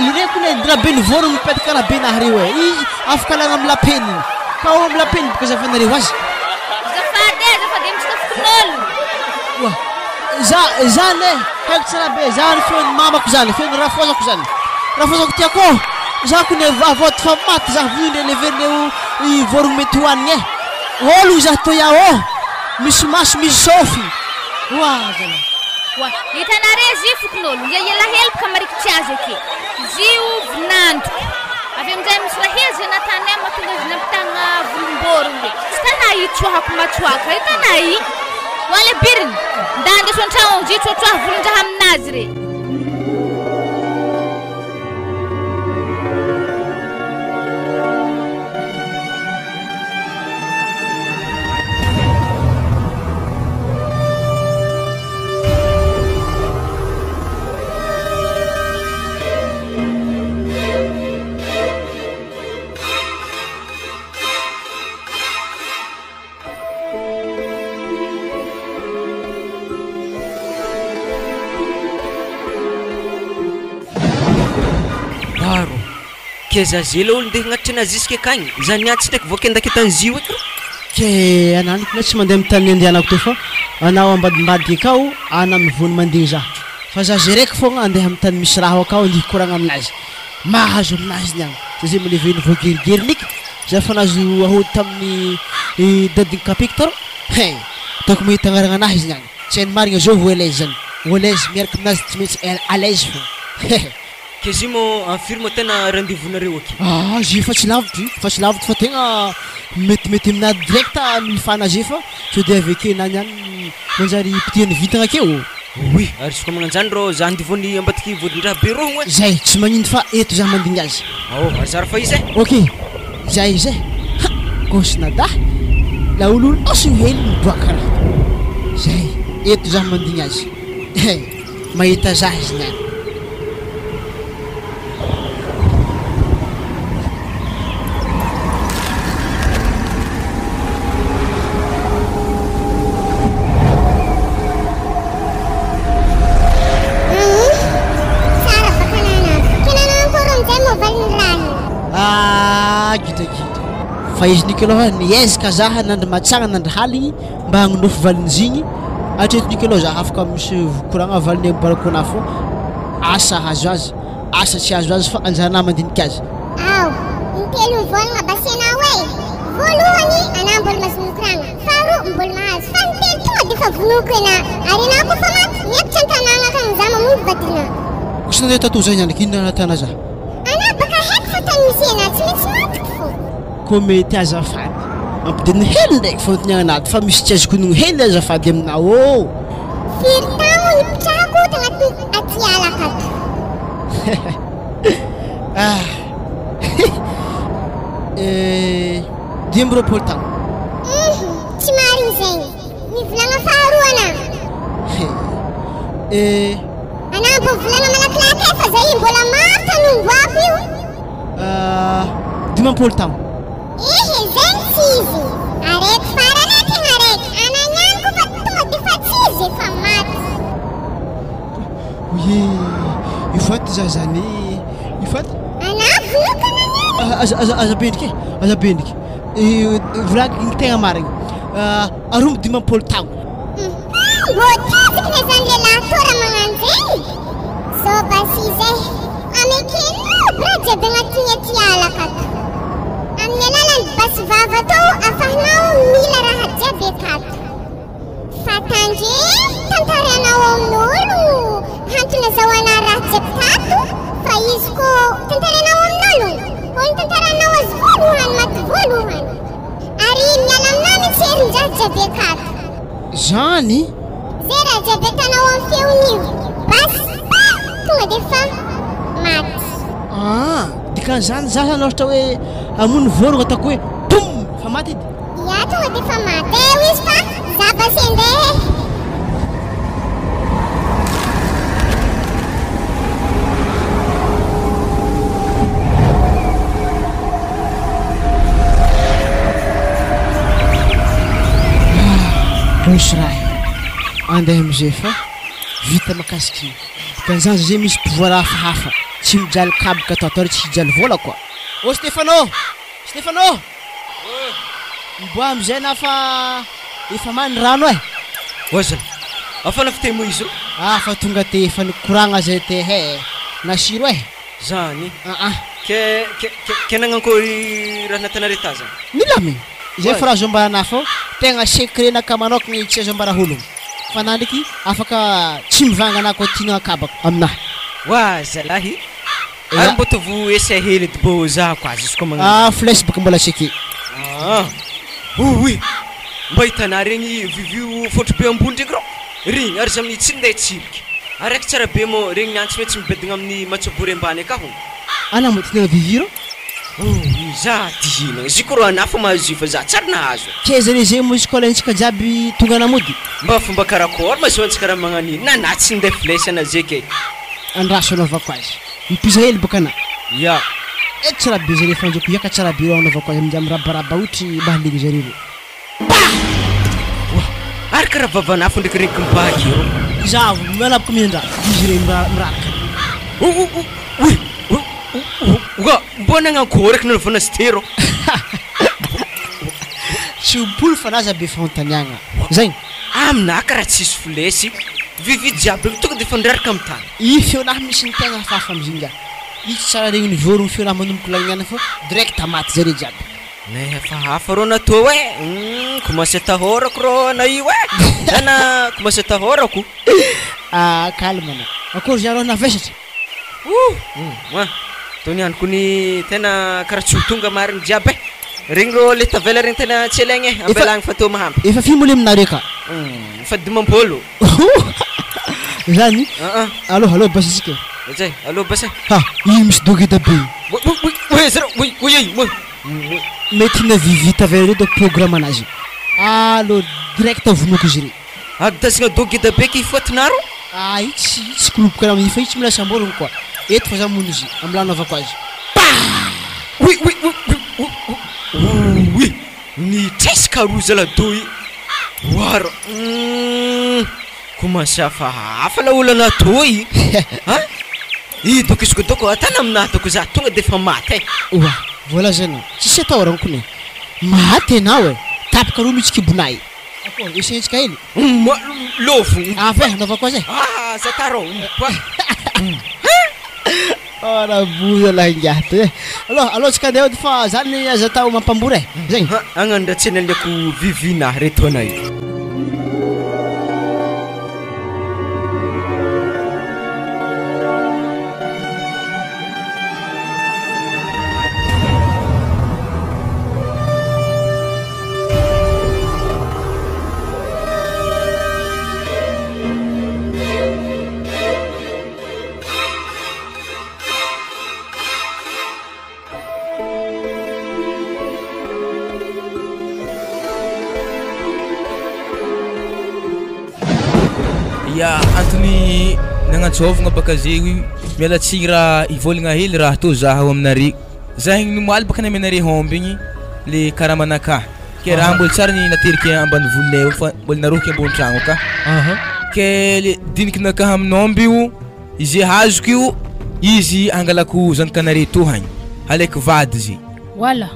ireo kone raben'ny vorogno mipetaka rabenahy reo e, izy afaka alagna amy lapeniny, ka ao amy lapeniny boka azavanareo azy. Azafady e, azafady e, misy tafikon'olo. Oa, za zany e, haiko tsara be, zany feon'ny mamako zany, feon'ny rafozako zany, rafozako tiako ô, za kone avao fa maty za vonoy le leverindreo i vorogno mety hoanigny e, olo za toy aho ô, misy maso misy sofy, oa zalahy. Oa, hitanareo izy io fokon'olo, ia ela heloka marikitry azy ake, izy io vinantoko, avy amin'izay misy raha hely zay natanay mahatonga izy nampitagna volom-borogno re, tsy tanà itsoahako matsoaka, hitanà i, oa le biriny, nda andeso an-tragno izy itsoatsoaha volon-draha aminazy re. Maro. Ke za zela olo ndeha hagnatitra anazy jusque akagny, za niany tsy ndraiky voakendaketany zio eky rô. Ke anah ndraiky tsy mandeha amy tany andehanako to fa anao ambadimbadika akao ana mivony mandigny za fa za zay raiky fogna andeha amy tany misy raha akao andeha hikoragna aminazy mahazo aminazy niany za zay maleveny voagerigerinika za fa nahazo ahody tamin'ny dadin'i kapiky taro hein ataoko mahita agnarana anahy izy niany tsy hainy marigna zao ho à l'aise zany ho à l'aise miaraka aminazy tsy maintsy à l'aise fogna hehe. K'zy mô en firy mô tena rendez-vous nareo aky? Ah zay fa tsy lavitry, fa tsy lavitry fa tegna metimety aminahy direct mifana zay fa sao de avy akeo na niany manjary potihan'ny vintagna akeo. Oui, ary izy koa magnanjany rô za andeha ny ambadiky vodindraha be rô hono e. Zay, tsy magnino fa eto za mandigny azy. Ao, azara fa izy e. Ok, zay izy e. Ha, kôsina dahy, laololo osy hely miboaka raha. Zay, eto za mandigny azy. He, mahita za izy niany. Tsara baka nanako. Ke nanako rô amizay moa valiny raha io. Ah, gidragidra. Fa izy niky aloha niezaka zaha nandry matsagna nandry haligny mba hagnonofy valin'izigny. Hatreto niky aloha za afaka misy koragna valiny ambarako anahy fô asa hahazo azy, asa tsy hahazo azy fa anjaranah mandinika azy. Ao, intelo mivolagna basianao e! Voalohany, anah mbola mahazo mikoragna, faharoa, mbola mahazo, fahatelo tonga defa vonoiko enah, ary enah koa fa maty, miakatra an-tanàgna akagny zah mamonjy vadinah. Kosa nandeha tato zay niany, inona natana za? Anah baka haiko fa tany misy enah, tsy maintsy matiko fô. Ko mety azafady. Ampidirina hely ndraiky fôtony agnaty fa misy tsy azoko onogno hely azafady aminao ô. Firy taogno nipitrahako tagnatin'ny aty ala akato. Ah. Eh, 25 taogno. Uhum, tsy marigny zegny. Mivolagna faharoa anah. Eh. Anah mbô volagna malakilaky e fa zay mbola maro tany omboako io. Ah, 50 taogno. Ehe, zegny tsy izy. Araiky farany e, tegna araiky. Anah niany koa fa tonga de fa tsy izy efa maty. Oye, ifaty za zany, ifaty. Anah vonoiko anah niany. Aza, aza, aza bendriky e, aza bendriky. Volagny ny tegna marigny. 52 taogno. Mbô taziky ne zany lehilahy tô raha magnano zegny. Zao basy izay, amekenao aby raha jiaby agnatin'ny aty ala akato. Amin'ny alalan'ny basy vava tô afahinao mila raha jiaby akato. Fa tandremo tantaranao amin'olo hantona zahoana raha jiaby tato fa izy ko tantaranao amin'olo olo tantaranao azy voalohany maty voalohany. Ary miala aminah mihitsy herin-draha jiaby akato. Zany? Zay raha jiaby atanao amin'ny feony io, basy, tonga de fa maty. Ah, dikan'izany za zany ohatra hoe hamono vorogno ataoko hoe boum fa maty edy? Ya, tonga de fa maty eo izy fa za. Abasy andeha e! Misy raha e. Andeha amizay fa vita makasiky igny. Dikan'izany zay misy pouvoir hafahafa. Tsy mijaly kabaka tato ary tsy hijaly vola koa. Ô Stefano! Stefano! Miboaha amizay na fa efa many rano eh! Oazana, afana fiteny moa izy io? Ah fa tonga te efa nikoragna zay te he nasiro eh! Zany? Ah ah. Ke ke ke ke nagnankory raha natanare ta zany? Milamigny! Zay fa raha azo ambara anah fô tegna secret naka manokagna tsy azo ambara ologno fa na ndraiky afaka tsy mivanga anah koa tianao akabako aminah. Oa zalahy! Ary mbô tovo essai hely edy mbô zahako azy izy koa magnano Ah flèche bôka mbola tsy ake. Ah oui mba hitanà regny vivio fôtro be ambony regny rô regny ary izy amin'ny tsy ndeha tsiliky ary raiky tsara be mô regny niany tsy maintsy mibedagna amin'ny matsabory ambany akà hono. Ana mbô tianà vivio rô? Oui za ty hinagna izy koa rô anà fô mahazo io fa za tsary nahazo. Keza re zegny moa izy koa alaintsika jiaby tonga namody. Mba fomba karakôry ma zao antsika raha magnano ino na na tsy ndeha flèche ana zeky e. Andraso anaovako azy. Mipoiza hely boka ana. Ya. Eh tsara be zare fanjoko yaka tsara be reo anaovako azy amin'izay mirabaraba ohatry mahaligny zare reo. Bah! Oa! Ary karaha vavan'afo ndraiky regniky mibaky eo. Izaho miala boka miandrano izy reo miraraka. O o o oy! O o o oa! Mbô nagnankory eky nanaovana azy teo rô. Tsy ho fa naza be fanontaniagna. Zegny. Aminah karaha tsisy flesy. Vivi jiaby io tonga de efa niraraka am tany. I feonahy misy ny tegna hafahafa amizigny nga. I tsy tsara regniny vorogno feonahy manomboka lagnana fô direct maty zare jiaby. Nay hafahafa rô natao e! Humm commence atahorako rô ana io e! Tena commence atahorako. Ah calme anao. Akory zah rô navesatra. Ouh! Hum tony ihany ko ny tena karaha tsy ho tonga marigny jiaby e! Regny rô le tavela regny tena tsy ilaigny e, ambelagny fa tô mahampy. Efa firy moa le aminareo ka? Hum efa 50. Zany? Ah ah. Allo allo basy isika e. Zay, allo basy e. Ha, io misy dogeda be. Oy oy oy zara oy oy oy oy. Mety na vivi tavela reo doko programme anazy. Allo direct vonoiko izy reo. Agitazagna dogeda be ky fôtinaro. Ah io tsy io tsy koloboka raha fa io tsy mila samborigny koa. Eto fa za mono izy am la anaovako azy. Pah! Oy oy oy oy oy oy nitresaka roa zala do i oara humm commence hafahafa la olana toy a i doko izy ko doko atana aminah doko za tonga defa maty e. Oa voalazanao tsisy atahoragna kony e! Maty enao e! Tapaka roa mitsy kibonay. Akory, esentsika hely. Humm lôvo. Avy e, anaovako azy e. Ah za tarô Oh raboza lahy ingahy ty e. Alô, alô tsika andeha hody fa zany aza atao mampambory e. Zegny. Hagnano raha tsy naleoko vivina reto anay. Ya, antony nagnantsôvagna baka zay miala tsiny raha hivôlagna hely raha tô zaho aminare. Za igny nomaly baka namenare hômby igny le karamanakahy. Ke raha mbola tsara ny nateriky ambanivolonay ao fa mbola narohiky ambony tragno aka. Ke le dinikinakahy amin'ômby io, izy azoko io, izy angalako zanakanare tô hagny, alaiko vady izy. Wala.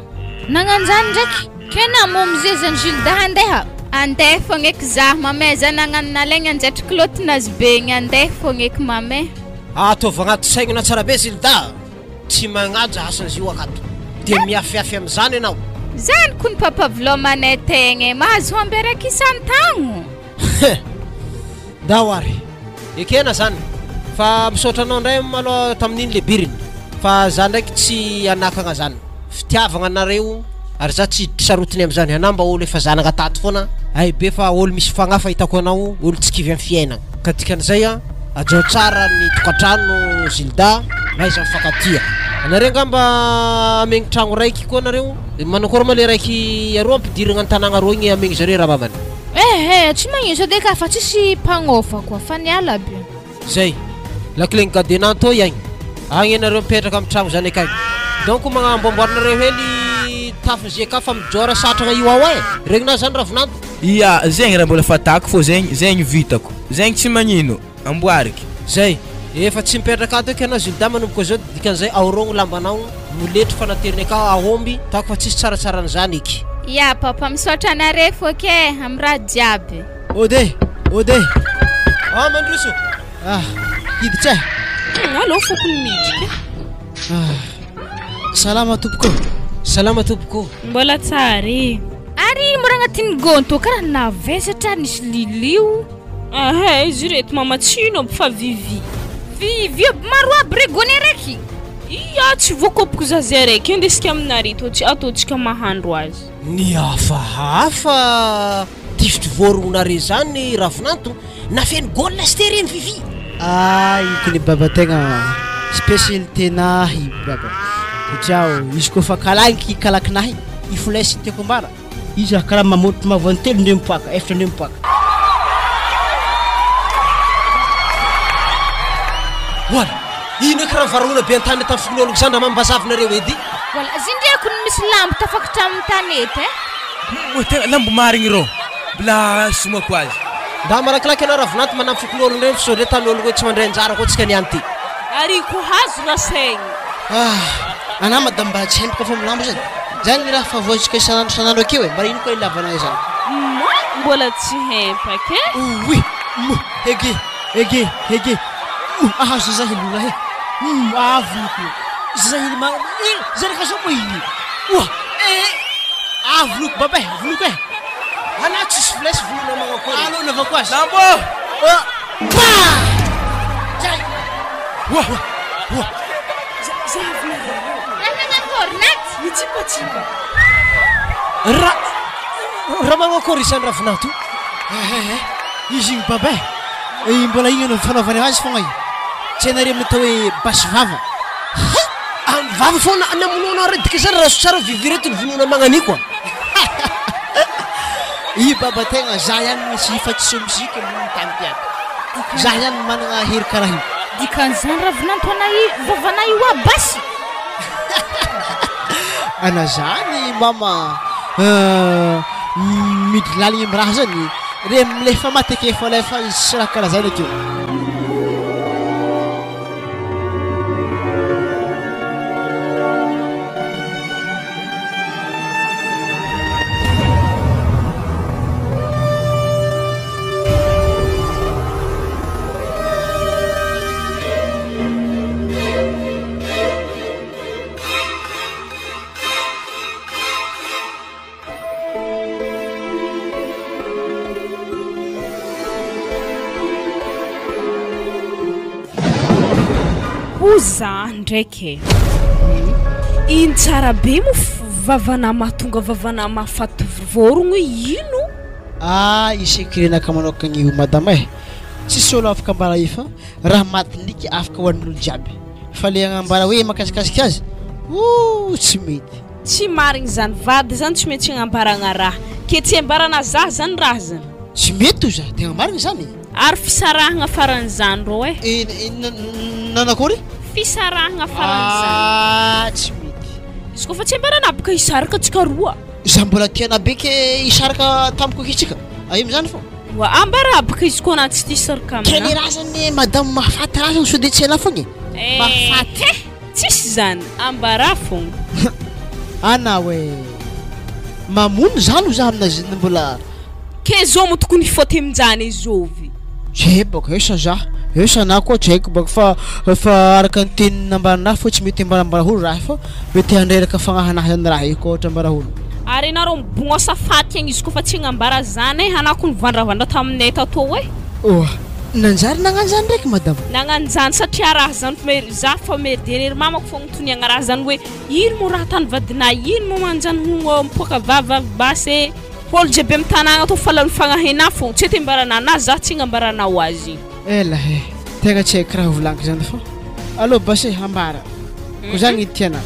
Nagnano zany ndraiky? Ke namomy zay zany Gilda handeha? Andeha fogna eky zah mamay, zah nagnano nalaigna anjaitry kilôtinazy be igny, andeha fogna eky mamay. Ataovy agnaty saignana tsara be Gilda. Tsy magnaja hasin'izy io akato. Dia miafiafy amin'izany ianao. Zany kony papa vilomanay tegna e, mahazo omby araiky isan-tagno. Ndao ary. Ekena zany. Fa misaotra anao indray aloha tamin'iny le biriny. Fa za ndraiky tsy hanakagna zany. Fitiavagna anareo ary za tsy hiditra sarotiny amin'izany. Anah mba olo efa zanaka tato foana. Hay be fa olo misy fagnahy fahitako anao, olo tsy kivy amin'ny fiainagna. Ka dikan'izay an. Hajao tsara ny tokantrano Gilda, mahaiza mifankatia. Anareo angamba amegny tragno raiky koa nareo, manakory ma le raiky aroa ampidirigna an-tanagna aroa igny amegny zareo raha mamany? Eh eh, tsy magnino sao de ka fa tsisy mpagnôfa koa fa niala aby. Zay. Lakile-n'ny cadenas tô iagny. Agny ianareo mipetraka amin'ny tragno zany akagny. Donc magnamboamboarinareo hely tafo JK fa mijôra satragna io ao e. Regninà zany ravinanto? Ia, zegny raha mbola fatako fô zegny, zegny vitako. Zegny tsy magnino, amboariky. Zay. Efa tsy mipetraka ato eky anao Zilda manomboka zao dikan'izay aorogno lambanao moletry fa nateriny akao ahomby tako fa tsisy tsaratsara an'izany eky. Ia papa misaotra anare fô ke am raha jiaby. Ode! Ode! Ah mandroso! Ah, hiditra e! Aleo foko ny miditra e. Ah, salama tompoko. Salama tompoko. Mbola tsara e. Ary ino moa raha agnatin'ny gony tô karaha navesatra nisy lilio. Ahay izy reto mamatsino aby fa vivi. Vivi aby maro aby re gony araiky. Ia tsy voakopoko za zay araiky indesika aminare tô tsy ataontsika mahandro azy. Ny hafahafa tifitry voarognonare zany ravinanto na feno gôl sy tereny vivi. Ah io kle baba tegna spécialité-nahy baba satria izy koa fa kalaky kalakinahy i flèche tiako ambara izy raha karaha mamotry mavoany telo ndre mipoaka efatra ndre mipoaka. Wala! Ino eky raha varahona be an-tany tamin'ny fokonolona zany raha mambazavinareo edy? Wala! Izy ndreky no misy lambo tafakatra amin'ny tanety eh! Moa tegna lambo marigny rô mbola somako azy. Mba malakilaky anao ravinanto manampy fokonolona reny sao ndray tan'olo hoe tsy mandray anjara koa tsika niany ty. Ary ko hazo rasaigny. Ah! Anah madame mba tsy hempaka fa milambo zany. Zany ny raha fa voantsika isan'andro isan'andro akeo e, mba ino koa ilavana izany. Moi mbola tsy hempaka e. Ouii! Mou! Hege! Hege! Hege! Mou! Ahazo zaza hely olona he! Mou! Avy loko! Zaza hely ma ino? Zanaka zao moa iny? Oa! Eh! Ah vonoiko baba eh! Vonoiko eh! Anah tsisy flèche vonoina magnakory. Aleo navako azy. Lambo! Ah! Bah! Zay! Oa! Oa! Raha magnakory naty. Mitsipatsipa. Ra raha magnakory izany ravinanto? Eh eh! Izy igny baba eh! Eh mbola igny no fanaovany azy fogna io. Tsy hainareo amin'ny atao hoe basy vava. Hay! Amin'ny vava foana namonoanao re dika zany raha tsara vivy reto ny vonoana magnan'io koa. I baba tegna za ihany misy fa tsy somosika ambony tany ty ato. Za ihany managna hery karaha io. Dikan'izany ravinanto anay vavanay io aby basy. Ana zany mama midry laligny am raha zany re milefa maty ake fa alefa izy tsy raha karaha zany akeo. Ho za ndraiky e. Ino tsara be moa vavana mahatonga vavana mahafaty vorogno ino? Ah, i secret-naka manokagna io madama e. Tsisy olo afaka ambara io fa raha maty ndriky afaka hohanin'olo jiaby. Fa le agnambara hoe makasikasika azy, ooh tsy mety. Tsy marigny zany, vady zany tsy maintsy agnambaragna raha, ke tsy ambarana za zany raha zany. Tsy mety oza, tegna marigny zany. Ary fisarahagna faran'izany rô eh. Nanakory? Fisarahagna faran'izany. Ah tsy mety. Izy koa fa tsy ambarana bôka hisaraka antsika roa. Za mbola tiana be ke hisaraka tamiko aky tsika, aia amizany fô. Oa ambara bôka izy koa anà tsy tia hisaraka Ke le aminà. raha zany madame mahafaty raha zany sao de tsy hainà fogna e. Mahafaty. Eh, tsisy zany, ambara fogna. Ana oe, mamono zany oza aminazy mbola. Ke zao moa tokony hifaoty aminjany zovy. Zay bôka esa za, esa anà koa tsy haiko bôka fa fa araka ny teny nambaranà fô tsy mety ambarambara olo raha fa mety handreraka fagnahinà zany raha io koa ohatra ambara olo. Ary enareo mibognosa faty agny izy koa fa tsy agnambara zany e, anà ko nivandravandra taminay tatô e. Oa, nanjary nagnano zany ndraiky madama? Nagnano zany satria raha zany fa mer- za fa meridery mamako fogna nitoniagna raha zany hoe ino moa raha tany vadinà ino moa manjany hono mipoaka vava basy e. Olo jiaby amy tanàgna tô fa lany fagnahinà fogna, tsy ety ambaranà na za tsy agnambaranao azy. Ela he, tegna tsy haiko raha volagniko zany fa alô basy e ambara ko zany edy tianà,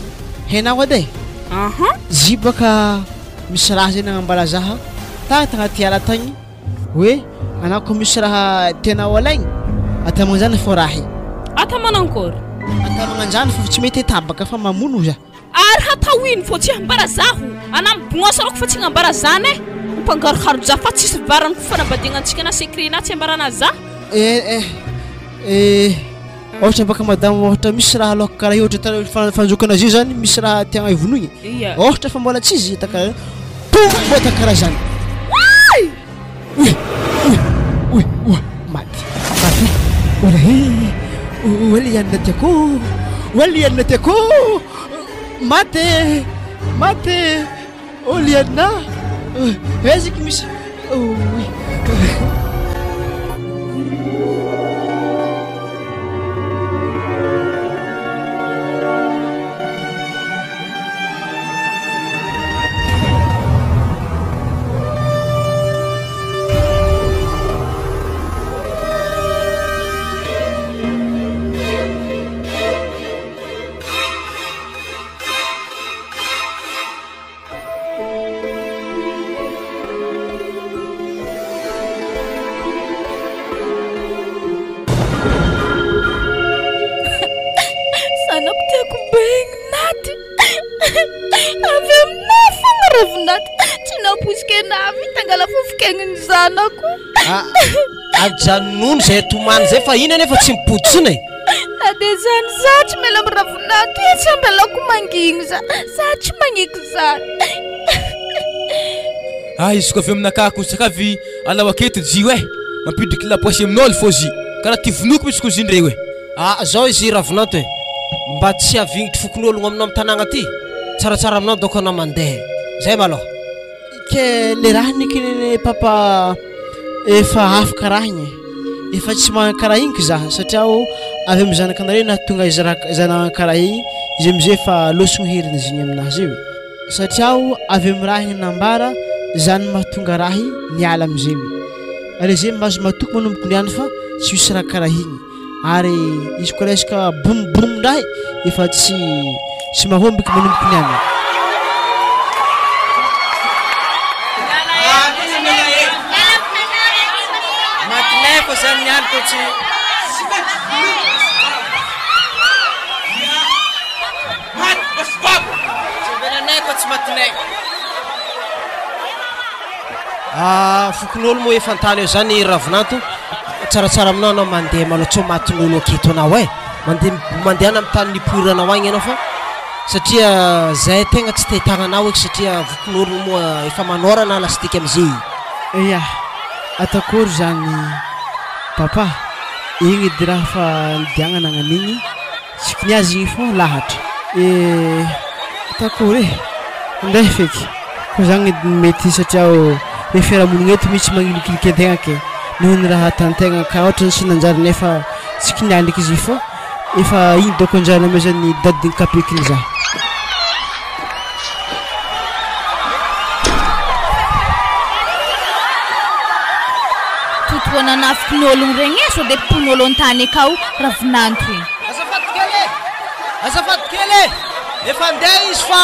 hainao edy e, Aha. zy bôka misy raha zay nagnambara zaha tagny tagnaty ala tagny. Hoe anao ko misy raha tianao alaigny, atao magnanjany fô raha i. Atao manankôry? Atao magnanjany fô tsy mety tabaka fa mamono za. Ary hatao ino fô tsy hambara zaho? Anà mibognasa rako fa tsy hagnambara zany e! Mpangaroharo za fa tsisy varany ko fanambadiagnantsika na secret nà tsy ambarana za. Eh eh eh ôhatra baka madamo ôhatra misy raha aloha karaha io ôhatra atao fanjokana azy io zany misy raha tiagna hivonoigny Ia. ôhatra fa mbola tsy izy hita karaha tonga ata karaha zany. Oay! Oy oy oy oa maty maty ola he oa lianina tiako oa lianina tiako maty e maty e ô lianina aiza misy oy. Zanako tiako be igny maty. Avy aminah fogna ravinaty. Tsy nampoiziko anah avy tangala fofok'aign'ny zanako. Ah, ajanony zay tomany zay fa iny anefa tsy mipody tsony e. Na dia zany za tsy miala amin'ny ravinato e, tsy ambelako mangigny za. Za tsy magneky zany. Ah izy ko avy aminakahy ko tsaka avy alao aketo jio eh mampidriky lapoasy aminao fô zy karaha ty vonoiko mitsy ko zy ndreo eh. Ah zao izy ravinato e, mba tsy havignitry fokonologno aminao am tanagna aty, tsaratsara aminao dôko anao mandeha, zay malôha. Ke le raha nikininy papa efa hafa karaha igny e, efa tsy magnano karaha igny ko za satria o avy amy zanakanareo nahatonga izy raha za nagnano karaha igny izy amizay efa lôsogno heriny izy igny aminazy io satria o avy amy raha igny nambara zany mahatonga raha i niala amizay ary zay mahazo matoky manomboko niany fa tsy misy raha karaha igny ary izy koa resaka boum boum ndray efa tsy tsy mahomby ko manomboka niany. Matinay fa zany niany ko tsy. Maty basy vava. Tsy avelanay ko tsy matinay. Ah, fokonolona moa efa an-tany eo zany Ravinanto, tsaratsara aminao anao mandeha manao tsao matin'olo aketo anao e, mandeha mandehana amin'ny tany nipoiranao agny ianao fa satria zay tegna tsy te hitagna anao eky satria vokonolona moa efa manôrana lastika amizay. Ya, atakory zany papa, igny edy raha fa nidiagna nagnan'igny. Tsy kiniazy igny fô lahatra. Eh atakory e! Andeha feky ko zagny edy no mety satria o le fiarahamonigna eto mitsy magnilikiliky antegna ke noho ny raha atantegna ka ôhatra tsy nanjary nefa tsy kinià ndraiky izy io fô efa igny dônko anjary namezan'ny dadiny kapiky za. Totoa nanafiky ny ologno regny e, sao de mpon'olo an-tany akao ravinanto igny. Azafady kely e! Azafady kely e! Efa andeha izy fa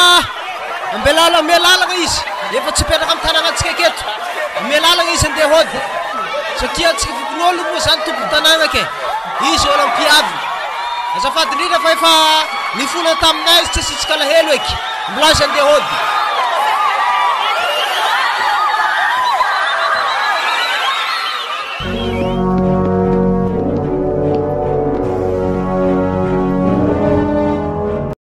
ambelala omea lalagna izy. Efa tsy hipetraka amin'ny tanàgnantsika aketo. Omea lalagna izy andeha hody. Satria antsika fokonolona moa zany tompon'ny tanàgna ke. Izy olo ampiavina. Azafady indrindra fa efa nifona taminay izy tsy asiantsika alahelo eky. Mbola izy andeha hody.